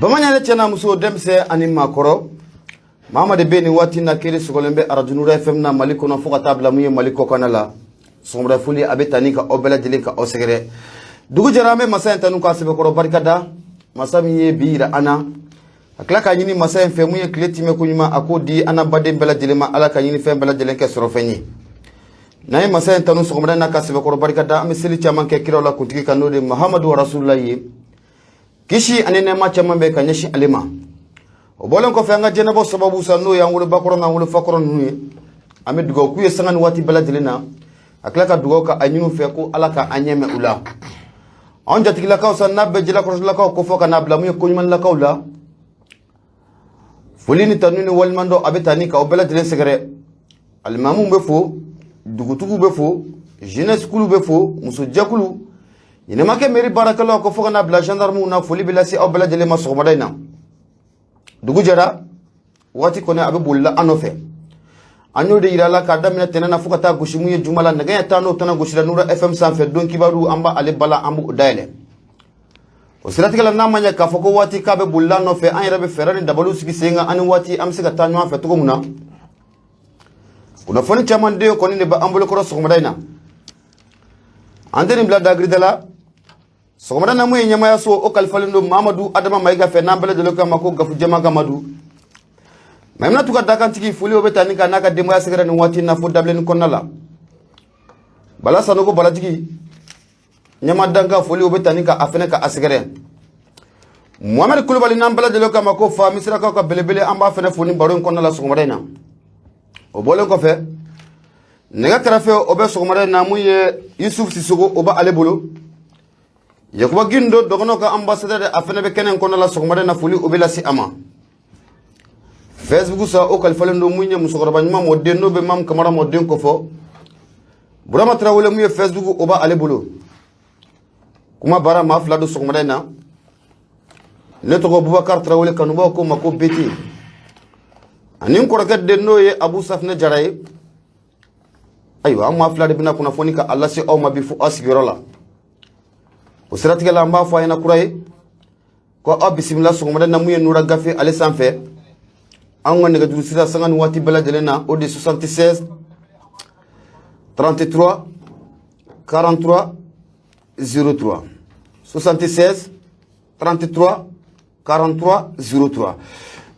Bamanan cɛ n'a muso, denmisɛn ani maakɔrɔ, maa maa de bɛ nin waati na kelen sɔgɔlen bɛ arajo Nura FM na Mali kɔnɔ fo ka taa bila mun ye Mali kɔkanna la, sɔgɔmada foli a bɛ taa ni ka aw bɛɛ lajɛlen ka aw sɛgɛrɛ. Dugu jɛra, an bɛ masa in tanu k'a sɛbɛkɔrɔ barikada, masa min ye bi yira an na, a tila k'a ɲini masa in fɛ mun ye tile timɛ ko ɲuman a k'o di an n'a baden bɛɛ lajɛlen ma. Ala ka ɲini fɛn bɛɛ lajɛlen kɛ sɔrɔfɛn ye. N'an ye masa in tanu sɔgɔmada in na ka sɛbɛkɔrɔ barikada, an bɛ seli caman kɛ kiraw la kuntigi kan, n'o de Mahamadu Rasulula ye, kisi ani nɛɛma caman bɛ ka ɲɛsin ale ma. O bɔlen kɔfɛ, an ka jɛnɛbɔ sababu sa, n'o y'an wolobakɔrɔ n'an wolofakɔrɔ ninnu ye, an bɛ dugawu k'u ye sanga ni waati bɛɛ lajɛlen na, a tila ka dugawu ka a ɲini u fɛ ko Ala ka an ɲɛmɛ u la. Anw jatigilakaw sa, n'a bɛ jalakɔrɔsilakaw ko fɔ ka n'a bila mun ye koɲumanlakaw la, foli ni tanu ni waleɲumandɔn a bɛ taa ni k'aw bɛɛ lajɛlen sɛgɛrɛ. Alimamuw bɛ fo, dugutigiw bɛ fo, jeunesse kulu bɛ fo, musojɛkulu, ɲinɛmakɛ mairie baarakɛlaw ko fo ka n'a bila gendarmew na, foli bɛ lase aw bɛɛ lajɛlen ma sɔgɔmada in na. Dugu jɛra, waati kɔni a bɛ bolila an nɔfɛ. An y'o de yira la k'a daminɛ tɛnɛ na fo ka taa gosi mun ye juma la, nɛgɛ ɲɛ 10 n'o tɛnɛ gosira Nura FM sanfɛ. Don kibaru, an b'ale bala, an b'o dayɛlɛ. O siratigɛ la, n'a ma ɲɛ k'a fɔ ko waati k'a bɛ bolila an nɔfɛ, an yɛrɛ bɛ fɛɛrɛ ni dabaliw sigi sen kan ani waati an bɛ se ka taa ɲɔgɔn fɛ cogo min na. Kunnafoni caman den kɔni de bɛ an bolokɔrɔ sɔgɔmada in na. An tɛ nin bila dagirida la sɔgɔmada na. Mun ye ɲɛmayaso, o kalifalen don Mamadu Adama Mayiga fɛ, n'an bɛɛ lajɛlen k'a ma ko Gafu Jɛma Kamadu Mayiminatu ka dakantigi. Foli o bɛ taa ni ka n'a ka denbaya sɛgɛrɛ nin waati in na fo dabilenni kɔnɔna la. Bala Sanogo Balajigi ɲɛma danka, foli o bɛ taa ni ka a fɛnɛ ka a sɛgɛrɛ. Muhamɛdi Kulubali, n'an bɛɛ lajɛlen k'a ma ko fa Misirakaw ka belebele, an b'a fɛnɛ fo ni baro in kɔnɔna la sɔgɔmada in na. O bɔlen kɔfɛ, nɛgɛ kɛrɛfɛ o bɛ sɔgɔmada in na mun ye Yusuf Sisogo, o bɛ ale bolo. Yakuba Gindo, dɔgɔnɔw ka ambassadeur, a fɛnɛ bɛ kɛnɛ in kɔnɔna la sɔgɔmada in na, foli o bɛ lase a ma. Facebook sa, o kalifalen don mun ye musokɔrɔba ɲuman mɔden, n'o bɛ Mamu Kamara mɔden kɔfɔ, Burama Tarawele, mun ye Facebook o b'ale bolo. Kuma baara maa fila don sɔgɔmada in na. Ne tɔgɔ Bubakar Tarawele, kanubaw ko ma ko Bete, ani n kɔrɔkɛ den, n'o ye Abu Safinɛ Jara ye. Ayiwa, an maa fila de bɛna kunnafoni ka a lase aw ma bi fo aw sigiyɔrɔ la. O siratigɛ la, an b'a fɔ a ɲɛna kura ye ko aw bisimila sɔgɔmada na mun ye Nura Gafe ale sanfɛ. An ka nɛgɛjuru sira, sanga ni waati bɛɛ lajɛlen na, o de 76 33 43 03, 76 33 43 03.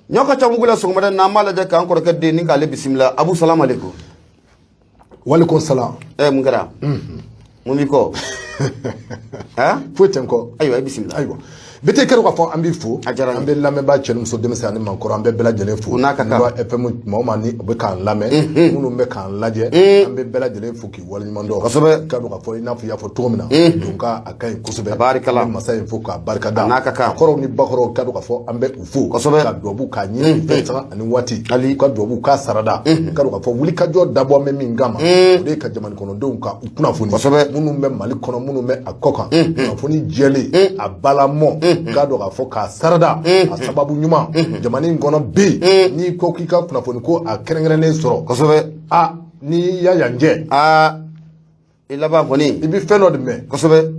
Ɲɔ ka ca mugu la sɔgɔmada na. An b'a lajɛ k'an kɔrɔkɛ den ni k'ale bisimila. Abu, salam aleykum. Walekum salam. Mun kɛra? Mun b'i kɔ? Foyi tɛ n kɔ. Ayiwa, i bisimila. Ayiwa, Bete, kɛra k'a fɔ an b'i fo. A diyara n ye. An bɛ lamɛnbaa, cɛ ni muso, denmisɛn ani maakɔrɔ, an bɛ bɛɛ lajɛlen fo. O n'a ka kan. Nura FM, maa o maa ni u bɛ k'an lamɛn, minnu bɛ k'an lajɛ, an bɛ bɛɛ lajɛlen fo k'i waleɲuman dɔn. K'a dɔn k'a fɔ i n'a fɔ i y'a fɔ cogo min na, donc a ka ɲi kosɛbɛ. Tabarikala. An bɛ masa in fo k'a barika da. A n'a ka kan. Kɔrɔw ni bakɔrɔw, k'a dɔn k'a fɔ an bɛ u fo. Ka dubabu k'a ɲini u fɛ sanga ani waati. Ali. U ka dubabu k'a sarada. K'a dɔn k'a fɔ wulikajɔ dabɔ bɛ min kama, o de ye ka jamana kɔnɔdenw ka u kunnafoni. Minnu bɛ Mali kɔnɔ, minnu bɛ a kɔ kan, kunnafoni jɛlen a balamɔ, k'a dɔn k'a fɔ k'a sarada a sababu ɲuman jamana in kɔnɔ bɛ yen. N'i ko k'i ka kunnafoni ko a kɛrɛnkɛrɛnnen sɔrɔ, a n'i y'a yan jɛ, Aa, i laban kɔni, i bɛ fɛn dɔ de mɛn. Kosɛbɛ,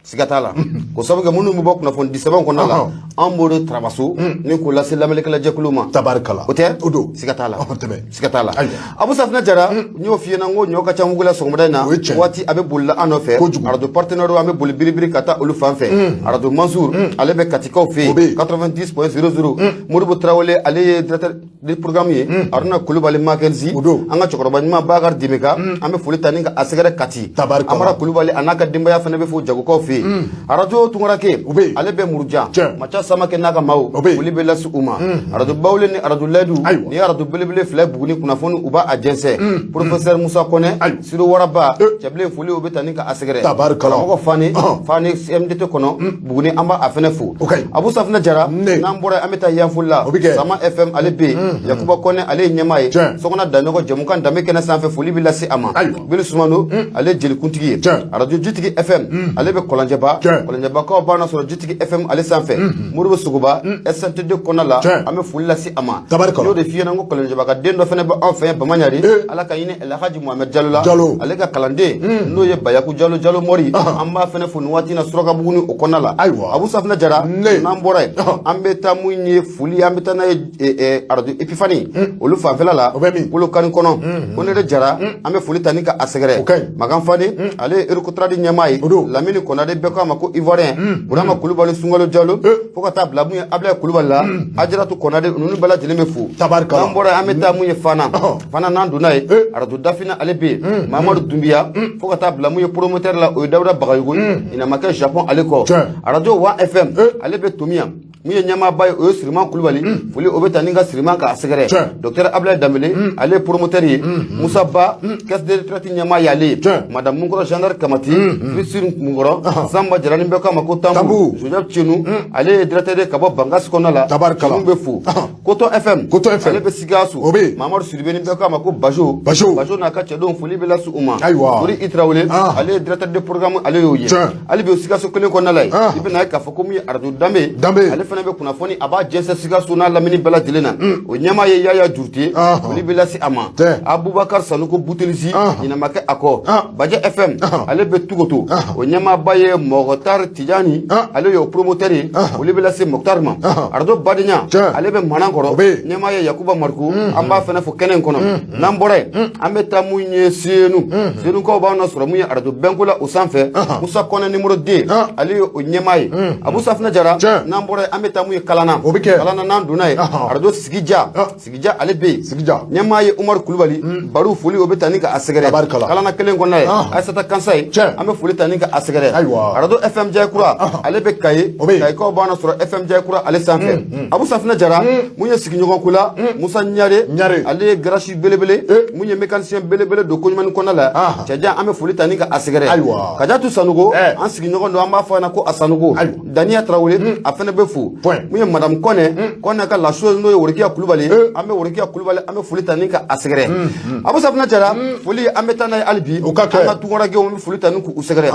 siga t'a la. K'o sababu kɛ minnu bɛ bɔ kunnafoni di sɛbɛn kɔnɔna la, an b'o de tarabaso ni k'o lase lamɛnnikɛla jɛkulu ma. Tabarikala. O tɛ? O don. Siga t'a la. Ɔhɔn, tɛmɛ. Siga t'a la. Ayiwa. Abu Safinɛ Jara, n y'o f'i ɲɛna n ko ɲɔ ka ca mugu la sɔgɔmada in na. O ye tiɲɛ ye. Waati a bɛ bolila an nɔfɛ. Kojugu. Arajo partenaire, an bɛ boli biribiri ka taa olu fan fɛ. Arajo Mansour, ale bɛ Katikaw fɛ O bɛ yen, yen. 90.00. Modibo Tarawele, ale ye directeur de programme ye. Aruna Kulubali Makenzi, O don. an ka cɛkɔrɔba ɲuman Bakari Dimeka, an bɛ foli ta ni ka a sɛgɛrɛ Kati. Tabarikala. Amara Kulubali a n'a ka denbaya fana bɛ fo Jagokaw fɛ yen. Arajo Tunkarake, O bɛ yen. ale bɛ Murujan. Maca Samakɛ n'a ka maaw, O bɛ yen. foli bɛ lase u ma. Arajo Bawule ni Arajo Layidu, Ayiwa. ni ye arajo belebele fila ye Buguni, kunnafoni u b'a a jɛnsɛn. Professeur Musa Kɔnɛ, Ayiwa. Siro Waraba, Cɛbilen, foli o bɛ ta ni ka a sɛgɛrɛ. Tabarikala. Karamɔgɔ Fane, Fane CMDT kɔnɔ Buguni, an b'a a fɛnɛ fo. O ka ɲi. Abu Safinɛ Jara, Ne. n'an bɔra yen, an bɛ taa Yanfolila. O bɛ kɛ. Sama FM, ale bɛ yen. Yakuba Kɔnɛ, ale ye ɲɛmaa ye. Sɔgɔna Daɲɔgɔ, jɛmukan danbe kɛnɛ sanfɛ, foli bɛ lase a ma. Ayiwa. Bili Sumano, ale ye jelikuntigi ye. Tiɲɛ. Arajo Jitigi FM, ale bɛ Kɔlɔnjɛ. Kɔlɔnjɛba, Kɔlɔnjɛbakaw b'an sɔrɔ Jitigi FM ale sanfɛ. Moribo Sogoba SNTD kɔnɔna la, an bɛ foli lase a ma. Tabarikala. N y'o de f'i ɲɛna, ko Kɔlɔnjɛba ka den dɔ fana bɛ anw fɛ yan Bamaɲari, Ala ka hinɛ Alhaji Mohamed Jalo la. Jalo. Ale ka kalanden n'o ye Bayaku Jalo, Jalo Mori, an b'a fana fo nin waati in na Surakabugu o kɔnɔna la. Ayiwa. Abu Safinɛ Jara, Ne. n'an bɔra yen, an bɛ taa mun ye foli, an bɛ taa n'a ye arajo Epifani olu fanfɛla la. O bɛ min? Kolokani kɔnɔ, ko ne de Jara, an bɛ foli ta ni ka a sɛgɛrɛ. O ka ɲi. Makan Fane, ale ye Ecotrad ɲɛmaa ye. O don. Lamini Kɔnade, bɛɛ ko a ma ko Ivoirien. Burama Kulubali, Sunkalo Jalo, fo ka taa bila mun ye Ablaye Kulubali la, Ajaratu Kɔnade, ninnu bɛɛ lajɛlen bɛ fo. Tabarikala. N'an bɔra yen, an bɛ taa mun ye Fana. Fana, n'an donna yen, arajo Dafina ale bɛ yen, Mamadu Dunbiya, fo ka taa bila mun ye promoteur la, o ye Dawuda Bagayogo ye, ɲinɛ ma kɛ Japon ale kɔ. Arajo Wa FM, ale bɛ Tomiya, mun ye ɲɛmaaba ye, o ye Siriman Kulubali. Foli o bɛ ta ni ka Siriman k'a sɛgɛrɛ. Docteur Ablaye Danbele, ale ye promoteur ye. Musa Ba, caisse de retraite ɲɛmaa y'ale ye. Madame Munkɔrɔ, gendarme Kamati, Christine Munkɔrɔ, Samba Jara, ni bɛɛ k'a ma ko Tambu. Joseph Tienu, ale ye directeur ye ka bɔ Bankasi kɔnɔna la. Tabarikala. Ninnu bɛ fo. Koto FM, Koto FM. ale bɛ Sikaso. O bɛ yen. Mamadu Sidibe, ni bɛɛ k'a ma ko Bajo. Bajo. Bajo n'a ka cɛdenw, foli bɛ lase u ma. Ayiwa. Tori I Tarawele, ale ye directeur de programme, ale y'o ye. Hali bi o Sikaso kelen kɔnɔna la yen, i bɛna ye k'a fɔ ko mun ye arajo Danbe. Danbe. Ale fana bɛ kunnafoni, a b'a jɛnsɛn Sikaso n'a lamini bɛɛ lajɛlen na. O ɲɛmaa ye Yaya Jurute, foli bɛ lase a ma. Abubakar Sanuko Butelisi, ɲinɛ ma kɛ a kɔ. Bajɛ FM, ale bɛ Tugoto, o ɲɛmaaba ye Mɔgɔtari Tijani, ale y'o promoteur ye, foli bɛ lase Mɔgɔtari ma. Arajo Badenya, ale bɛ Manankɔrɔ, O bɛ yen. ɲɛmaa ye Yakuba Mariku, an b'a fana fo kɛnɛ in kɔnɔ. N'an bɔra yen, an bɛ taa mun ye Senu. Senukaw b'an sɔrɔ mun ye arajo Bɛnko la o sanfɛ, Musa Kɔnɛ numéro 2, ale ye o ɲɛmaa ye. Abu Safinɛ Jara, n'an bɔra yen, an bɛ taa mun ye Kalana. O bɛ kɛ. Kalana, n'an donna yen, arajo Sigija, Sigija ale bɛ yen. Sigija. Ɲɛmaa ye Umaru Kulubali Baru, foli o bɛ taa ni ka a sɛgɛrɛ. Tabarikala. Kalana kelen kɔnɔna ye Ayisata Kansa ye, an bɛ foli ta ni ka a sɛgɛrɛ. Ayiwa. Arajo FM Jayikura, ale bɛ Kaye. O bɛ yen. Kayikaw b'an sɔrɔ FM Jayikura ale sanfɛ. Abu Safinɛ Jara, mun ye sigiɲɔgɔn ko la, Musa Ɲare. Ɲare. Ale ye garage belebele, mun ye mécanicien belebele don koɲuman kɔnɔna la. Cɛjan, an bɛ foli ta ni ka a sɛgɛrɛ. Ayiwa. Kajatu Sanogo, an sigiɲɔgɔn don, an b'a fɔ a ɲɛna ko a Sanogo. Ayiwa. Daniya Tarawele, a fana bɛ fo. Point. Mun ye madame Kɔnɛ, Kɔnɛ ka la chose, n'o ye Worokiya Kulubali, an bɛ Worokiya Kulubali, an bɛ foli ta ni ka a sɛgɛrɛ. Abu Safinɛ Jara, foli an bɛ taa n'a ye hali bi. O ka kɛ. An ka tunkarankew, an bɛ foli ta ni k'u sɛgɛrɛ.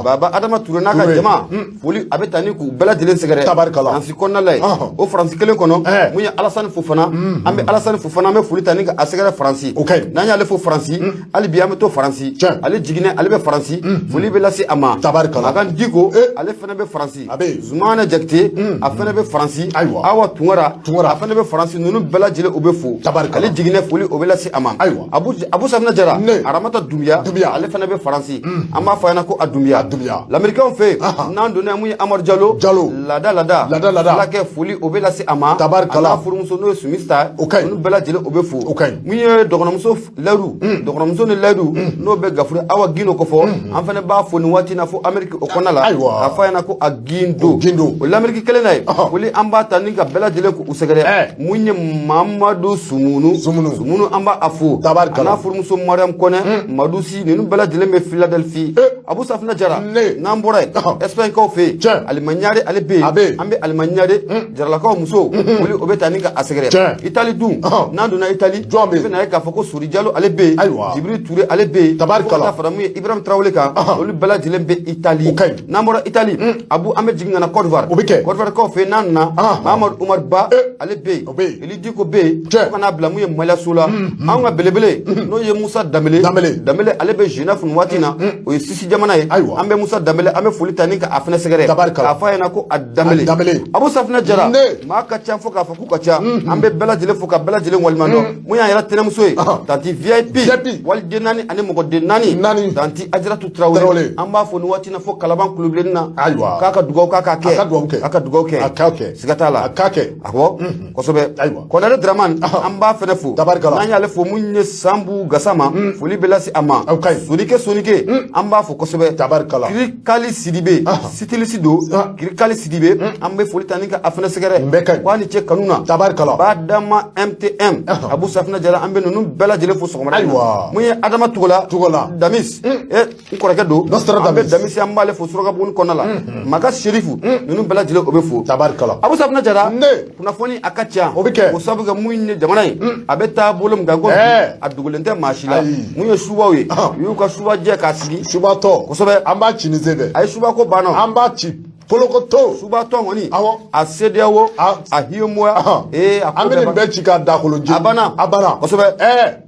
Baba Adama Ture n'a ka Ture. jama, foli a bɛ taa ni k'u bɛɛ lajɛlen sɛgɛrɛ. Tabarikala. Faransi kɔnɔna la yen, o Faransi kelen kɔnɔ, mun ye Alasani Fofana, an bɛ Alasani Fofana, an bɛ foli ta ni ka a sɛgɛrɛ Faransi. O ka ɲi. N'an y'ale fo Faransi, hali bi an bɛ to Faransi. Ale jiginɛ, ale bɛ Faransi, foli bɛ lase a ma. Tabarikala. Makan Diko, ale fana bɛ Faransi. A bɛ yen. Zumana Jakite, a fana bɛ Faransi. Ayiwa. Awa Tunkara, Tunkara. a fana bɛ Faransi. Ninnu bɛɛ lajɛlen u bɛ fo. Tabarikala. Ale jiginɛ, foli o bɛ lase a ma. Ayiwa. Abu Safinɛ Jara, Ne. Aramata Dunbiya, Dunbiya. ale fana bɛ Faransi, an b'a fɔ a ɲɛna ko a Dunbiya. A Dunbiya. Lamɛrikaw fɛ yen, n'an donna mun ye Amadu Jalo. Jalo. Lada lada. Lada lada. Fulakɛ, foli o bɛ lase a ma. Tabarikala. A n'a furumuso n'o ye Sumista. O ka ɲi. Ninnu bɛɛ lajɛlen o bɛ fo. O ka ɲi. Mun ye dɔgɔnɔmuso Layidu, dɔgɔnɔmuso ni Layidu n'o bɛ Gafure, Awa Gindo kɔfɔ, an fana b'a fo nin waati in na fo Amérique o kɔnɔna la. Ayiwa. K'a fɔ a ɲɛna ko a Gindo. O Gindo. O l'Amérique kelen na yen, foli an b'a ta ni ka bɛɛ lajɛlen k'u sɛgɛrɛ. Mun ye Mamadu Sumunu. Sumunu. Sumunu, an b'a fo. Tabarikala. A n'a furumuso Mariam Kɔnɛ, Madusi, ninnu bɛɛ lajɛlen bɛ Philadelphie. Abu Safinɛ Jara, Ne. n'an bɔra yen, Espagne kaw fɛ yen, Alima Ɲare, ale bɛ yen. A bɛ yen. An bɛ Alima Ɲare, Jaralakaw muso, foli o bɛ ta ni ka a sɛgɛrɛ. Italie dun, n'an donna Italie, Jɔn bɛ yen? i bɛna ye k'a fɔ ko Sori Jalo, ale bɛ yen. Ayiwa. Jibiri Ture, ale bɛ yen. Tabarikala. Fo ka taa fara mun ye Ibrahim Traoré kan, olu bɛɛ lajɛlen bɛ Italie. O ka ɲi. N'an bɔra Italie, Abu, an bɛ jigin ka na Côte d'Ivoire. O bɛ kɛ. Côte d'Ivoire kaw fɛ yen, n'an nana, Mahamadu Umar Ba, ale bɛ yen. O bɛ yen. Eli Diko bɛ yen. Tiɲɛ. Fo ka n'a bila mun ye Maliyaso la, anw ka belebele n'o ye Musa Danbele. Danbele. Danbele, ale bɛ Genève nin waati in na, o ye Sisi jamana ye. Ayiwa. An bɛ Musa Danbele, an bɛ foli ta ni ka a fana sɛgɛrɛ. Tabarikala. K'a fɔ a ɲɛna ko a Danbele. A Danbele. Abu Safinɛ Jara, Ne. maa ka ca fo k'a fɔ k'u ka ca, an bɛ bɛɛ lajɛlen fo ka bɛɛ lajɛlen waleɲuman dɔn. Mun y'an yɛrɛ tɛnɛmuso ye, tanti VIP, VIP. Waliden naani ani mɔgɔden naani, Naani. tanti Ajaratu Tarawele, Tarawele. an b'a fɔ nin waati in na fo Kalaban kulobilenni na. Ayiwa. K'a ka dugawu k'a k'a kɛ. A ka dugawu kɛ. A ka dugawu kɛ. A k'a kɛ. Siga t'a la. A k'a kɛ. Awɔ, kosɛbɛ. Ayiwa. Kɔnɛre Dramane, an b'a fɛnɛ fo. Tabarikala. N'an y'ale fo, mun ye Sanbu Gasama, foli bɛ lase a ma. Aw ka ɲi. Sonike Sonike, an b'a fo kosɛbɛ. Tabarikala. Kirikali Sidibe, sitilisi don. Kirikali Sidibe, an bɛ foli ta ni ka a fɛnɛ sɛgɛrɛ. Nin bɛɛ ka ɲi. K'a ni ce kanu na. Tabarikala. Badama MTM, Abu Safinɛ Jara, an bɛ ninnu bɛɛ lajɛlen fo sɔgɔmada in na. Ayiwa. Mun ye Adama Togola. Togola. Damis, n kɔrɔkɛ don. Nostradamus. An bɛ Damis, an b'ale fo Surakabugu kɔnɔna la. Maka Serifu, ninnu bɛɛ lajɛlen o bɛ fo. Tabarikala. Tabarikala. Abu Safunɛ Jara. Ne. Kunnafoni a ka ca. O bɛ kɛ. O sabu kɛ mun ye jamana in, a bɛ taa bolo min kan ko bi, a dogolen tɛ maa si la. Ayi. Mun ye subaw ye, u y'u ka suba jɛ k'a sigi. Subatɔ. Kosɛbɛ. An b'a ci ni sen fɛ. A ye suba ko banna. An b'a ci polokoto. Suba tɔn kɔni. Awɔ. A CEDEAO. A UEMOA. Ee, a ko An bɛ bɛɛ nin bɛɛ ci k'a dakolo jeni. A banna. A banna. Kosɛbɛ.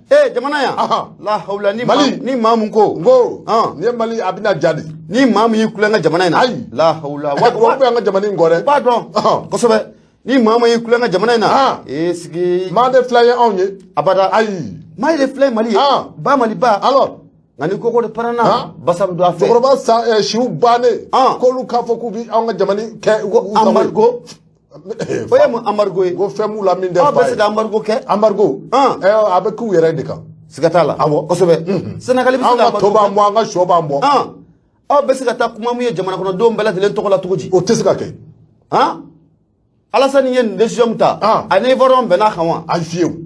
Ee, jamana yan. La hawla ni maa Mali. Ni maa mun ko. N ko. Han. Nin ye Mali, a bɛna ja de. Ni maa min y'i kulonkɛ jamana in na. Ayi. La hawla. Wa bɛ an ka jamana in kɔ dɛ. U b'a dɔn. Kosɛbɛ. Ni maa min y'i kulonkɛ jamana in na. Ee, sigi. Maa de filɛ ye anw ye. Abada. Ayi. Maa de filɛ Mali ye. Ba Mali ba. Alors. Nka ni koko de pɛrɛnna, basa bɛ don a fɛ. Cɛkɔrɔba sa siw bannen. K'olu k'a fɔ k'u bɛ anw ka jamana kɛ. Ko embargo. O ye mun embargo ye? Ko fɛn b'u la min tɛ Aw fa bɛ ye. se ka embargo kɛ? Embargo. A bɛ k'u yɛrɛ de kan. Siga t'a la. Awɔ. Kosɛbɛ. Sénégal bɛ se An ka ka to embargo b'an kɛ. bɔ, an ka sɔ b'an bɔ. Aw bɛ se ka taa kuma mun ye jamana kɔnɔdenw bɛɛ lajɛlen tɔgɔ la cogo di? O tɛ se ka kɛ. Alassane ye nin décision min ta. A ni Ivoirien bɛn'a kan wa? Ayi, fiyewu.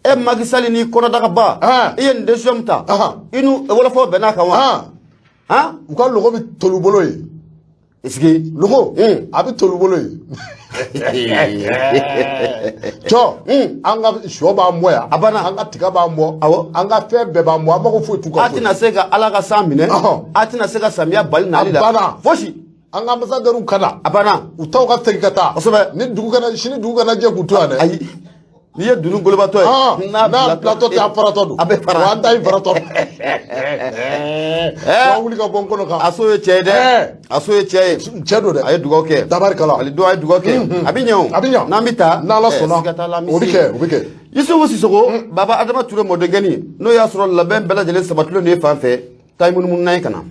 E Macky Sall ni kɔnɔdagaba. I ye nin décision min ta. I n'u wɔlɔfɔw bɛn'a kan wa? U ka logo bɛ tolu bolo ye. Est-ce que. Logo. A bɛ tolu bolo ye. Cɔ. An ka sɔ b'an bɔ yan. A banna. An ka tiga b'an bɔ. Awɔ. An ka fɛn bɛɛ b'an bɔ. An mago foyi t'u ka A tɛna se ka Ala ka san minɛ. A tɛna se ka samiya bali nali la. A banna. Fosi. An ka ambassadeurs ka na. A banna. U t'aw ka segin ka taa. Kosɛbɛ. Ni dugu kana sini dugu kana jɛ k'u to yan dɛ. Ayi. N'i ye dunun golobatɔ ye. N'a bilatɔ tɛ, a faratɔ don. A bɛ fara. Wa an ta in faratɔ. Wa wuli ka bɔ n kɔnɔ kan. A so ye cɛ ye dɛ. A so ye cɛ ye. Cɛ don dɛ. A ye dugawu kɛ. Tabarikala. Malidenw a ye dugawu kɛ. A bɛ ɲɛ o. A bɛ ɲɛ. N'an bɛ taa. N'Ala sɔnna. Siga t'a la, an bɛ O bɛ se. kɛ, o bɛ kɛ. Yusufu Sisoko, Baba Adama Ture mɔdenkɛni, n'o y'a sɔrɔ labɛn bɛɛ lajɛlen sabatilen don e fan fɛ, taa i munumunu n'a ye ka na.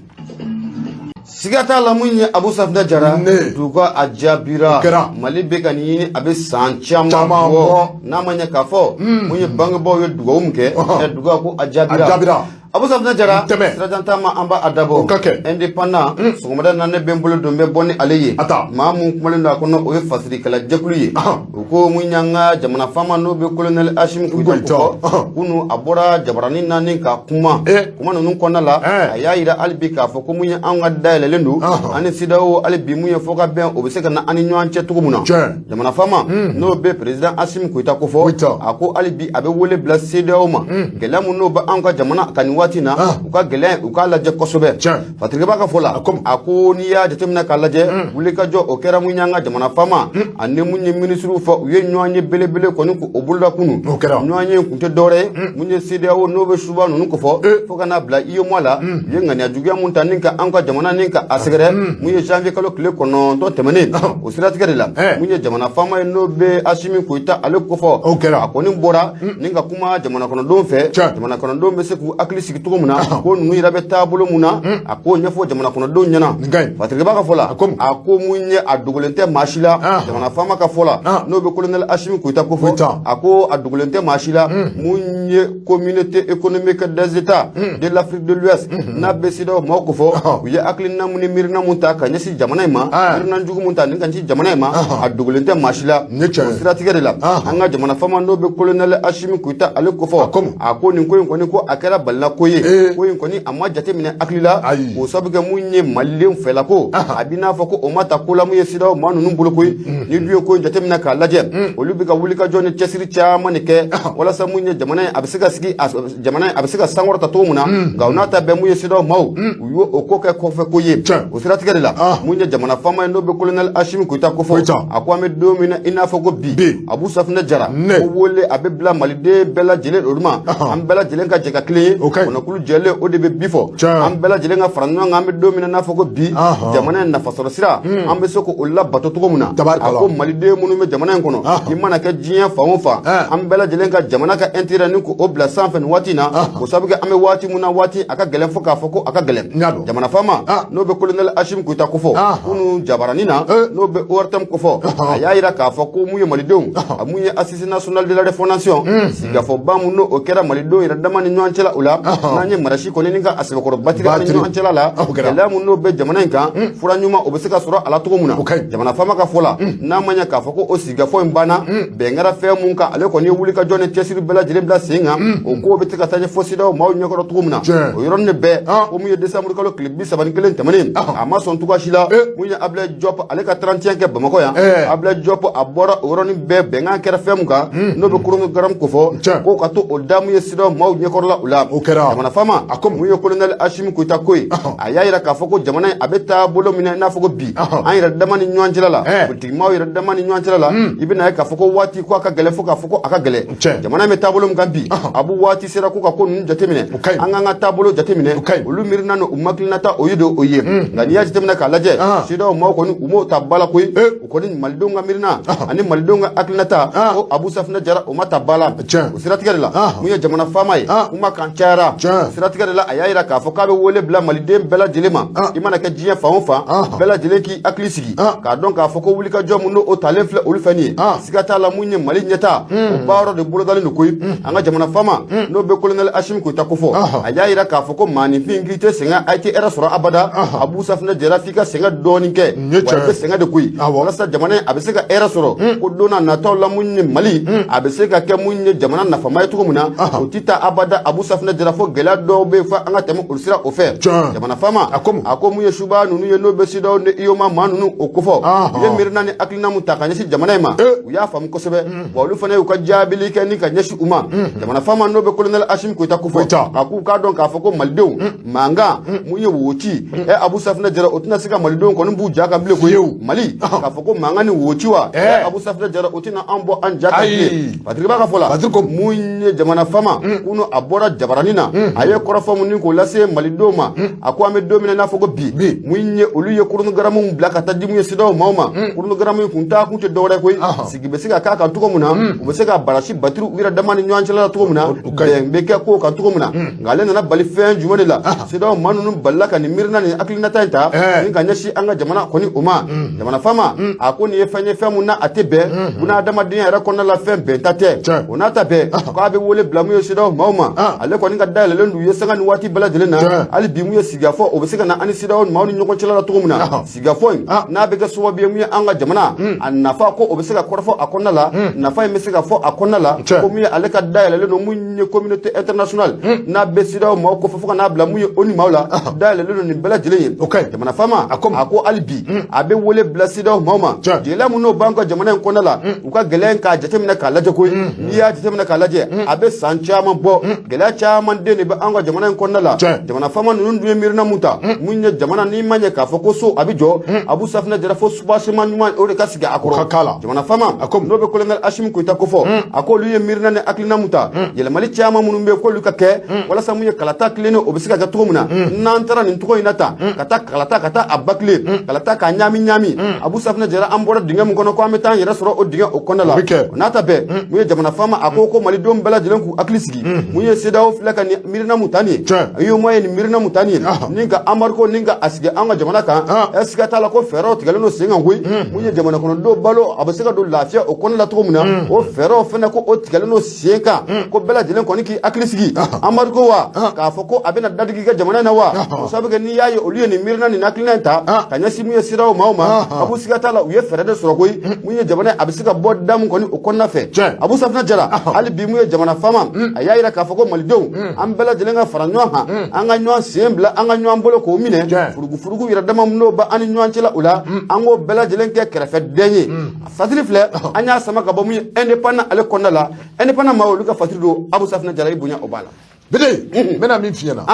Siga t'a la mun ye Abu Safinɛ Jara duga a jaabira. Mali bɛ ka nin ɲini a bɛ san caman bɔ n'a ma ɲɛ k'a fɔ mun ye bangebaaw ye dugawu min kɛ, duga ko a jaabira. Abu Safinɛ Jara sirajan taama an b'a dabɔ indépendant sɔgɔmada na ne bɛ n bolo don n bɛ bɔ ni ale ye. Maa mun kumalen don a kɔnɔ o ye fasirikɛla jɛkulu ye. U ko mun y'an ka jamana faama n'o bɛ colonel Assimi Goïta kofɔ kunu a bɔra jabaranin na ni ka kuma kuma ninnu kɔnɔna la a y'a yira hali bi k'a fɔ ko mun ye anw ka dayɛlɛlen don ani CEDEAO hali bi mun ye fɔ ka bɛn o bɛ se ka na an ni ɲɔgɔn cɛ cogo min na. Jamana faama n'o bɛ président Assimi Goïta kofɔ a ko hali bi a bɛ wele bila CEDEAO ma gɛlɛya mun n'o bɛ anw ka jamana kan nin waati na u ka gɛlɛya u k'a lajɛ kosɛbɛ. Fatirikɛba ka fɔ la a ko n'i y'a jateminɛ k'a lajɛ wulikajɔ o kɛra mun y'an ka jamana faama ani mun ye minisiriw fɔ u ye ɲɔgɔn ye belebele kɔni k'o boloda kunun ɲɔgɔn ye kun tɛ dɔwɛrɛ ye mun ye CEDEAO n'o bɛ suba ninnu kofɔ fo ka n'a bila UEMOA la u ye ŋaniya juguya mun ta ni ka an ka jamana ni ka a sɛgɛrɛ mun ye janvier kalo tile 9 tɛmɛnen o siratigɛ de la mun ye jamana faama ye n'o bɛ Assimi Goïta ale kofɔ a kɔni bɔra ni ka kuma jamana kɔnɔdenw fɛ jamana kɔnɔdenw bɛ se k'u hakili sigi cogo min na ko ninnu yɛrɛ bɛ taabolo mun na a k'o ɲɛfɔ jamana kɔnɔdenw ɲɛna. Fatirikɛba ka fɔ la a ko mun ye a dogolen tɛ maa si la jamana faama ka fɔ la n'o bɛ colonel Assimi Goïta kofɔ a ko a dogolen tɛ maa si la mun ye communauté économique des états de l'Afrique de l'Ouest n'a bɛ CEDEAO maaw kofɔ u ye hakilina mun ni miirina mun ta ka ɲɛsin jamana in ma miirina jugu mun ta ni ka ɲɛsin jamana in ma a dogolen tɛ maa si la. O siratigɛ de la an ka jamana faama n'o bɛ colonel Assimi Goïta ale kofɔ a ko nin ko in kɔni ko a kɛra balina ko ye ko in kɔni a ma jateminɛ hakili la k'o sabu kɛ mun ye malidenw fɛla ko a b'i n'a fɔ ko o ma ta ko la mun ye CEDEAO maa ninnu bolo koyi ni du ye ko in jateminɛ k'a lajɛ olu bɛ ka wulikajɔ ni cɛsiri caman de kɛ walasa mun ye jamana in a bɛ se ka sigi jamana in a bɛ se ka sankɔrɔta cogo min na nka o n'a ta bɛɛ mun ye CEDEAO maaw u y'o o ko kɛ kɔfɛ ko ye o siratigɛ de la mun ye jamana faama ye n'o bɛ colonel Assimi Goïta kofɔ a ko an bɛ don min na i n'a fɔ ko bi Abu Safinɛ Jara ko wele a bɛ bila maliden bɛɛ lajɛlen olu ma an bɛɛ lajɛlen ka jɛ ka kelen ye kɔnɔkulu jɛlen o de bɛ bi fɔ an bɛɛ lajɛlen ka fara ɲɔgɔn kan an bɛ don min na n'a fɔ ko bi jamana in nafasɔrɔ sira an bɛ se k'o labato cogo min na a ko maliden minnu bɛ jamana in kɔnɔ i mana kɛ diɲɛ fan o fan an bɛɛ lajɛlen ka jamana ka intérêt ni k'o bila sanfɛ nin waati in na k'o sababu kɛ an bɛ waati min na waati a ka gɛlɛn fo k'a fɔ ko a ka gɛlɛn jamana faama n'o bɛ colonel Assimi Goïta kofɔ kunun jabaranin na n'o bɛ ORTM kofɔ a y'a yira k'a fɔ ko mun ye malidenw a mun ye assise nationale de la refondation sigikafɔba mun n'o kɛra malidenw yɛrɛ dama ni ɲɔgɔn cɛla o la N'an ye marasi kɔni ni ka a sɛbɛkɔrɔ batiri an ni ɲɔgɔn cɛla la, gɛlɛya mun n'o bɛ jamana in kan, fura ɲuman o bɛ se ka sɔrɔ a la cogo min na. Jamana faama ka fɔ la, n'a ma ɲɛ k'a fɔ ko o sigikafɔ in banna, bɛn kɛra fɛn mun kan, ale kɔni ye wulikajɔ ni cɛsiri bɛɛ lajɛlen bila sen kan, o kow bɛ se ka taa ɲɛ fo CEDEAO maaw ɲɛkɔrɔ cogo min na. O yɔrɔnin de bɛɛ ko mun ye décembre kalo tile 31 tɛmɛnen, a ma sɔn cogoya si la, mun ye Abdoulaye Diop ale ka 31 kɛ Bamakɔ yan. Abdoulaye Diop a bɔra o yɔrɔnin bɛɛ, bɛnkan kɛra fɛn mun kan, n'o bɛ chronogramme kofɔ, ko ka to o da mun ye CEDEAO maaw ɲɛkɔrɔla o la. O kɛra. Jamana faama, a ko mun ye colonel Assimi Goïta ko ye, a y'a yira k'a fɔ ko jamana in a bɛ taa bolo minɛ, i n'a fɔ ko bi an yɛrɛ dama ni ɲɔgɔn cɛla la, politikimaw yɛrɛ dama ni ɲɔgɔn cɛla la, i bɛna ye k'a fɔ ko waati ko a ka gɛlɛn, fo k'a fɔ ko a ka gɛlɛn. Jamana in bɛ taabolo min kan bi, a b'u waati sera ko ka ko ninnu jateminɛ, an k'an ka taabolo jateminɛ. Olu miirina n'u hakilinata o ye don o ye. Nka n'i y'a jateminɛ k'a lajɛ, CEDEAO maaw kɔni u m'o ta ba la koyi. U kɔni malidenw ka miirina ani malidenw ka hakilinata ko Abu Safinɛ Jara, o ma ta ba la. O siratigɛ de la, mun ye jamana faama ye, kuma kan cayara. O siratigɛ de la, a y'a yira k'a fɔ k'a bɛ wele bila maliden bɛɛ lajɛlen ma, i mana kɛ diɲɛ fan o fan, bɛɛ lajɛlen k'i hakili sigi k'a dɔn k'a fɔ ko wulikajɔ mun n'o talen filɛ olu fɛ nin ye, siga t'a la, mun ye Mali ɲɛta, o baara de bolodalen don koyi. An ka jamana faama, n'o bɛ colonel Assimi Goïta kofɔ, a y'a yira k'a fɔ ko maaninfin k'i tɛ sɛgɛn, a tɛ hɛrɛ sɔrɔ abada. Abu Safinɛ Jara, f'i ka sɛgɛn dɔɔnin kɛ, wa i bɛ sɛgɛn de koyi, walasa jamana in a bɛ se ka hɛrɛ sɔrɔ, ko don n'a nataw la, mun ye Mali a bɛ se ka kɛ mun ye jamana nafama ye cogo min na. O tɛ taa abada, Abu Safinɛ Jara, fo gɛlɛya dɔw bɛ yen, fo an ka tɛmɛ olu sira o fɛ. Jamana faama a ko mun ye suba ninnu ye, n'o bɛ CEDEAO ni UEMOA maa ninnu o kofɔ, u ye miirina ni hakilina mun ta ka ɲɛsin jamana in ma, u y'a faamu kosɛbɛ, wa olu fana y'u ka jaabili kɛ ni ka ɲɛsin u ma. Jamana faama, n'o bɛ colonel Assimi Goïta kofɔ, a k'u k'a dɔn k'a fɔ ko malidenw mankan mun ye woci ɛ, Abu Safinɛ Jara, o tɛna se ka malidenw kɔni b'u ja kan bilen koyi. Mali k'a fɔ ko mankan ni woci wa, Abu Safinɛ Jara, o tɛna an bɔ an ja kan bilen. Patrick b'a ka fɔ la, mun ye jamana faama kunu a bɔra jabaranin na, a ye kɔrɔfɔ mun ni k'o lase malidenw ma, a ko an bɛ don min na i n'a fɔ ko bi, mun ye olu ye chronogramme bila ka taa di mun ye CEDEAO maaw ma. Chronogramme in kun taa kun tɛ dɔwɛrɛ koyi, sigi bɛ se ka k'a kan cogo min na, u bɛ se ka barasi batiri u yɛrɛ dama ni ɲɔgɔn cɛla la cogo min na, bɛn bɛ kɛ kow kan cogo min na. Nka ale nana bali fɛn jumɛn de la? CEDEAO maa ninnu balila ka nin miirina ni hakilinata in ta ni ka ɲɛsin an ka jamana kɔni o ma. Jamana faama a ko nin ye fɛn ye, fɛn mun na a tɛ bɛn bunahadamadenya yɛrɛ kɔnɔna la, fɛn bɛnta tɛ. O n'a ta bɛɛ, k'a bɛ wele bila mun ye CEDEAO maaw ma, ale kɔni ka dayɛlɛlen d'u ye sanga ni waati bɛɛ lajɛlen na. Hali bi mun ye sigikafɔ, o bɛ se ka na an ni CEDEAO maaw ni ɲɔgɔn cɛla la cogo min na, sigikafɔ in n'a bɛ kɛ sababu ye mun ye an ka jamana a nafa ko o bɛ se ka kɔrɔfɔ a kɔnɔna la, nafa in bɛ se ka fɔ a kɔnɔna la, ko mun ye ale ka dayɛlɛlen don mun ye communauté internationale, n'a bɛ CEDEAO maaw kofɔ, fo ka n'a bila mun ye ONU maaw la, dayɛlɛlen don nin bɛɛ lajɛlen ye. Jamana faama a ko hali bi a bɛ wele bila CEDEAO maaw ma, gɛlɛya mun n'o b'an ka jamana in kɔnɔna la, u ka gɛlɛya in k'a jateminɛ k'a lajɛ koyi. N'i y'a jateminɛ k'a lajɛ, a bɛ san caman bɔ, gɛlɛya caman den de bɛ an ka jamana in kɔnɔna la. Jamana faama ninnu dun ye miirina mun ta mun ye jamana, n'i ma ɲɛ k'a fɔ ko so a bɛ jɔ, Abu Safinɛ Jara, fo soubassement ɲuman o de ka sigi a kɔrɔ. Jamana faama, n'o bɛ colonel Assimi Goïta kofɔ, a ko olu ye miirina ni hakilina mun ta, yɛlɛmali caman minnu bɛ yen k'olu ka kɛ walasa mun ye kalata tilennen o bɛ se ka kɛ cogo min na. N'an taara nin cogo in na tan, ka taa kalata, ka taa a bâcler kalata k'a ɲaami ɲaami, Abu Safinɛ Jara, an bɔra dingɛ min kɔnɔ ko an bɛ taa an yɛrɛ sɔrɔ o dingɛ o kɔnɔna la. O n'a ta bɛɛ, mun ye jamana faama a ko ko malidenw bɛɛ lajɛlen k'u hakili sigi, mun ye CEDEAO filɛ ka nin miirina mun ta nin ye, UEMOA ye nin miirina mun ta nin ye ni ka embargo ni ka a sigi an ka jamana kan, ɛ siga t'a la ko fɛɛrɛw tigɛlen don sen kan koyi. Mun ye jamana kɔnɔdenw balo a bɛ se ka don lafiya o kɔnɔna la cogo min na, o fɛɛrɛw fɛnɛ ko o tigɛlen don sen kan, ko bɛɛ lajɛlen kɔni k'i hakili sigi. Embargo wa, k'a fɔ ko a bɛna dadigi kɛ jamana in na wa, o sababu kɛ n'i y'a ye olu ye nin miirina nin hakilina in ta ka ɲɛsin mun ye CEDEAO maaw ma, Abu siga t'a la u ye fɛɛrɛ de sɔrɔ koyi, mun ye jamana a bɛ se ka bɔ da mun kɔni o kɔnɔna fɛ. Abu Safinɛ Jara, hali bi mun ye jamana faama a y'a yira k'a fɔ ko malidenw an bɛɛ lajɛlen ka fara ɲɔgɔn kan, an ka ɲɔgɔn sen bila, an ka ɲɔgɔn bolo k'o minɛ, furugufurugu yɛrɛ dama n'o bɛ an ni ɲɔgɔn cɛla o la, an k'o bɛɛ lajɛlen kɛ kɛrɛfɛdɛn ye. Fasiri filɛ, an y'a sama ka bɔ mun ye indépendant ale kɔnɔna la, indépendant maa olu ka fasiri don. Abu Safinɛ Jara, i bonya o b'a la. Bide, n bɛna min f'i ɲɛna,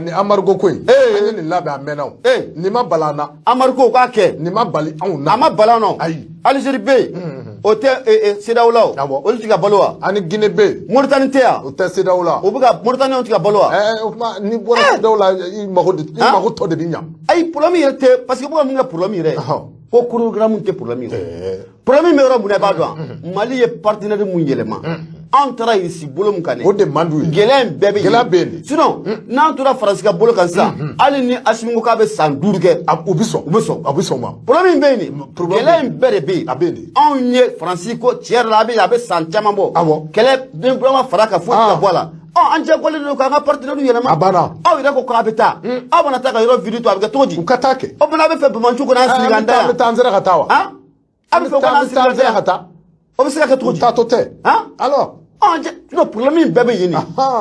nin embargo ko in, an ye nin labɛn a mɛnna o, nin ma bali an na. Embargo k'a kɛ. Nin ma bali anw na. A ma bali an na. Ayi. Algérie bɛ yen, o tɛ CEDEAO la o, olu tɛ ka balo wa? Ani Guinée bɛ yen. Mauritanie tɛ yan. O tɛ CEDEAO la. O bɛ ka Mauritanie tɛ ka balo wa? O tuma n'i bɔra CEDEAO la, i mago de i mago tɔ de bɛ ɲa. Ayi, problème yɛrɛ tɛ, parce que bɛ ka mun kɛ problème yɛrɛ ye? Ko chronogramme tɛ problème ye. Problème bɛ yɔrɔ mun na, i b'a dɔn, Mali ye partenaire mun yɛlɛma, anw taara Irisi bolo mun kan dɛ, o de man d'u ye. Gɛlɛya in bɛɛ bɛ yen. Gɛlɛya bɛ yen de. Sinon n'an tora Faransi ka bolo kan sisan, hali ni Assimi ko k'a bɛ san 5 kɛ, u bɛ sɔn. U bɛ sɔn. A bɛ sɔn o ma. Problème in bɛ yen de, gɛlɛya in bɛɛ de bɛ yen. A bɛ yen de. Anw ye Faransi ko tiɲɛ yɛrɛ la, a bɛ san caman bɔ. Awɔ. Kɛlɛ den ma fara kan, foyi tɛ ka bɔ a la. Ɔ, an diyagoyalen don k'an ka partenaire yɛlɛma. A banna. Aw yɛrɛ ko k'a bɛ taa, aw mana taa ka yɔrɔ vide to, a bɛ kɛ cogo di? U ka taa kɛ. O fana, a bɛ fɛ banbaanciw kana an sigi k'an da An yan? bɛ taa, an sera ka taa wa? Han, a bɛ fɛ ko an sigi An k'an da sera yan? ka taa. O bɛ se ka kɛ cogo di? Taatɔ tɛ. Han. Alors. Ɔn, sinon problème in bɛɛ bɛ yen de.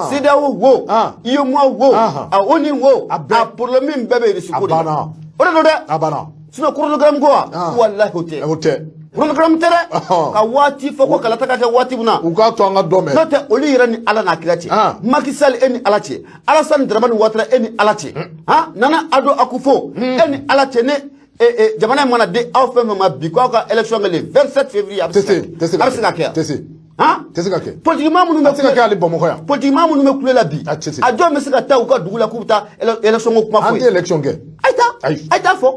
CEDEAO wo, UEMOA wo, a ONU wo, A bɛɛ. a problème in bɛɛ bɛ Russie ko de A la. banna. O de don dɛ. A banna. Sinon chronogramme ko wa, walahi o tɛ. O tɛ. Chronogramme tɛ dɛ. Ka waati fɔ ko kalata ka kɛ waati min na. U k'a to an ka dɔ mɛn. N'o tɛ, olu yɛrɛ ni Ala n'a kira cɛ. Macky Sall, e ni Ala cɛ. Alassane Dramane Ouattara, e ni Ala cɛ. Han, Nana Addo Akufo, e ni Ala cɛ. Ne jamana in mana di aw fɛn fɛn ma bi ko aw ka élection kɛ le 27 février, a bɛ Tɛ se ka se. kɛ? Tɛ se A ka bɛ se ka kɛ kɛ. Tɛ se. Han. Tɛ se ka kɛ. Politiquement minnu A bɛ tɛ se ka kɛ hali Bamakɔ yan. Politiquement minnu bɛ kule la bi, A tɛ se. a jɔn bɛ se ka taa u ka dugu la k'u bɛ taa élection ko kuma An fɔ tɛ yen? élection kɛ. A ye taa. Ayi. A ye taa fɔ,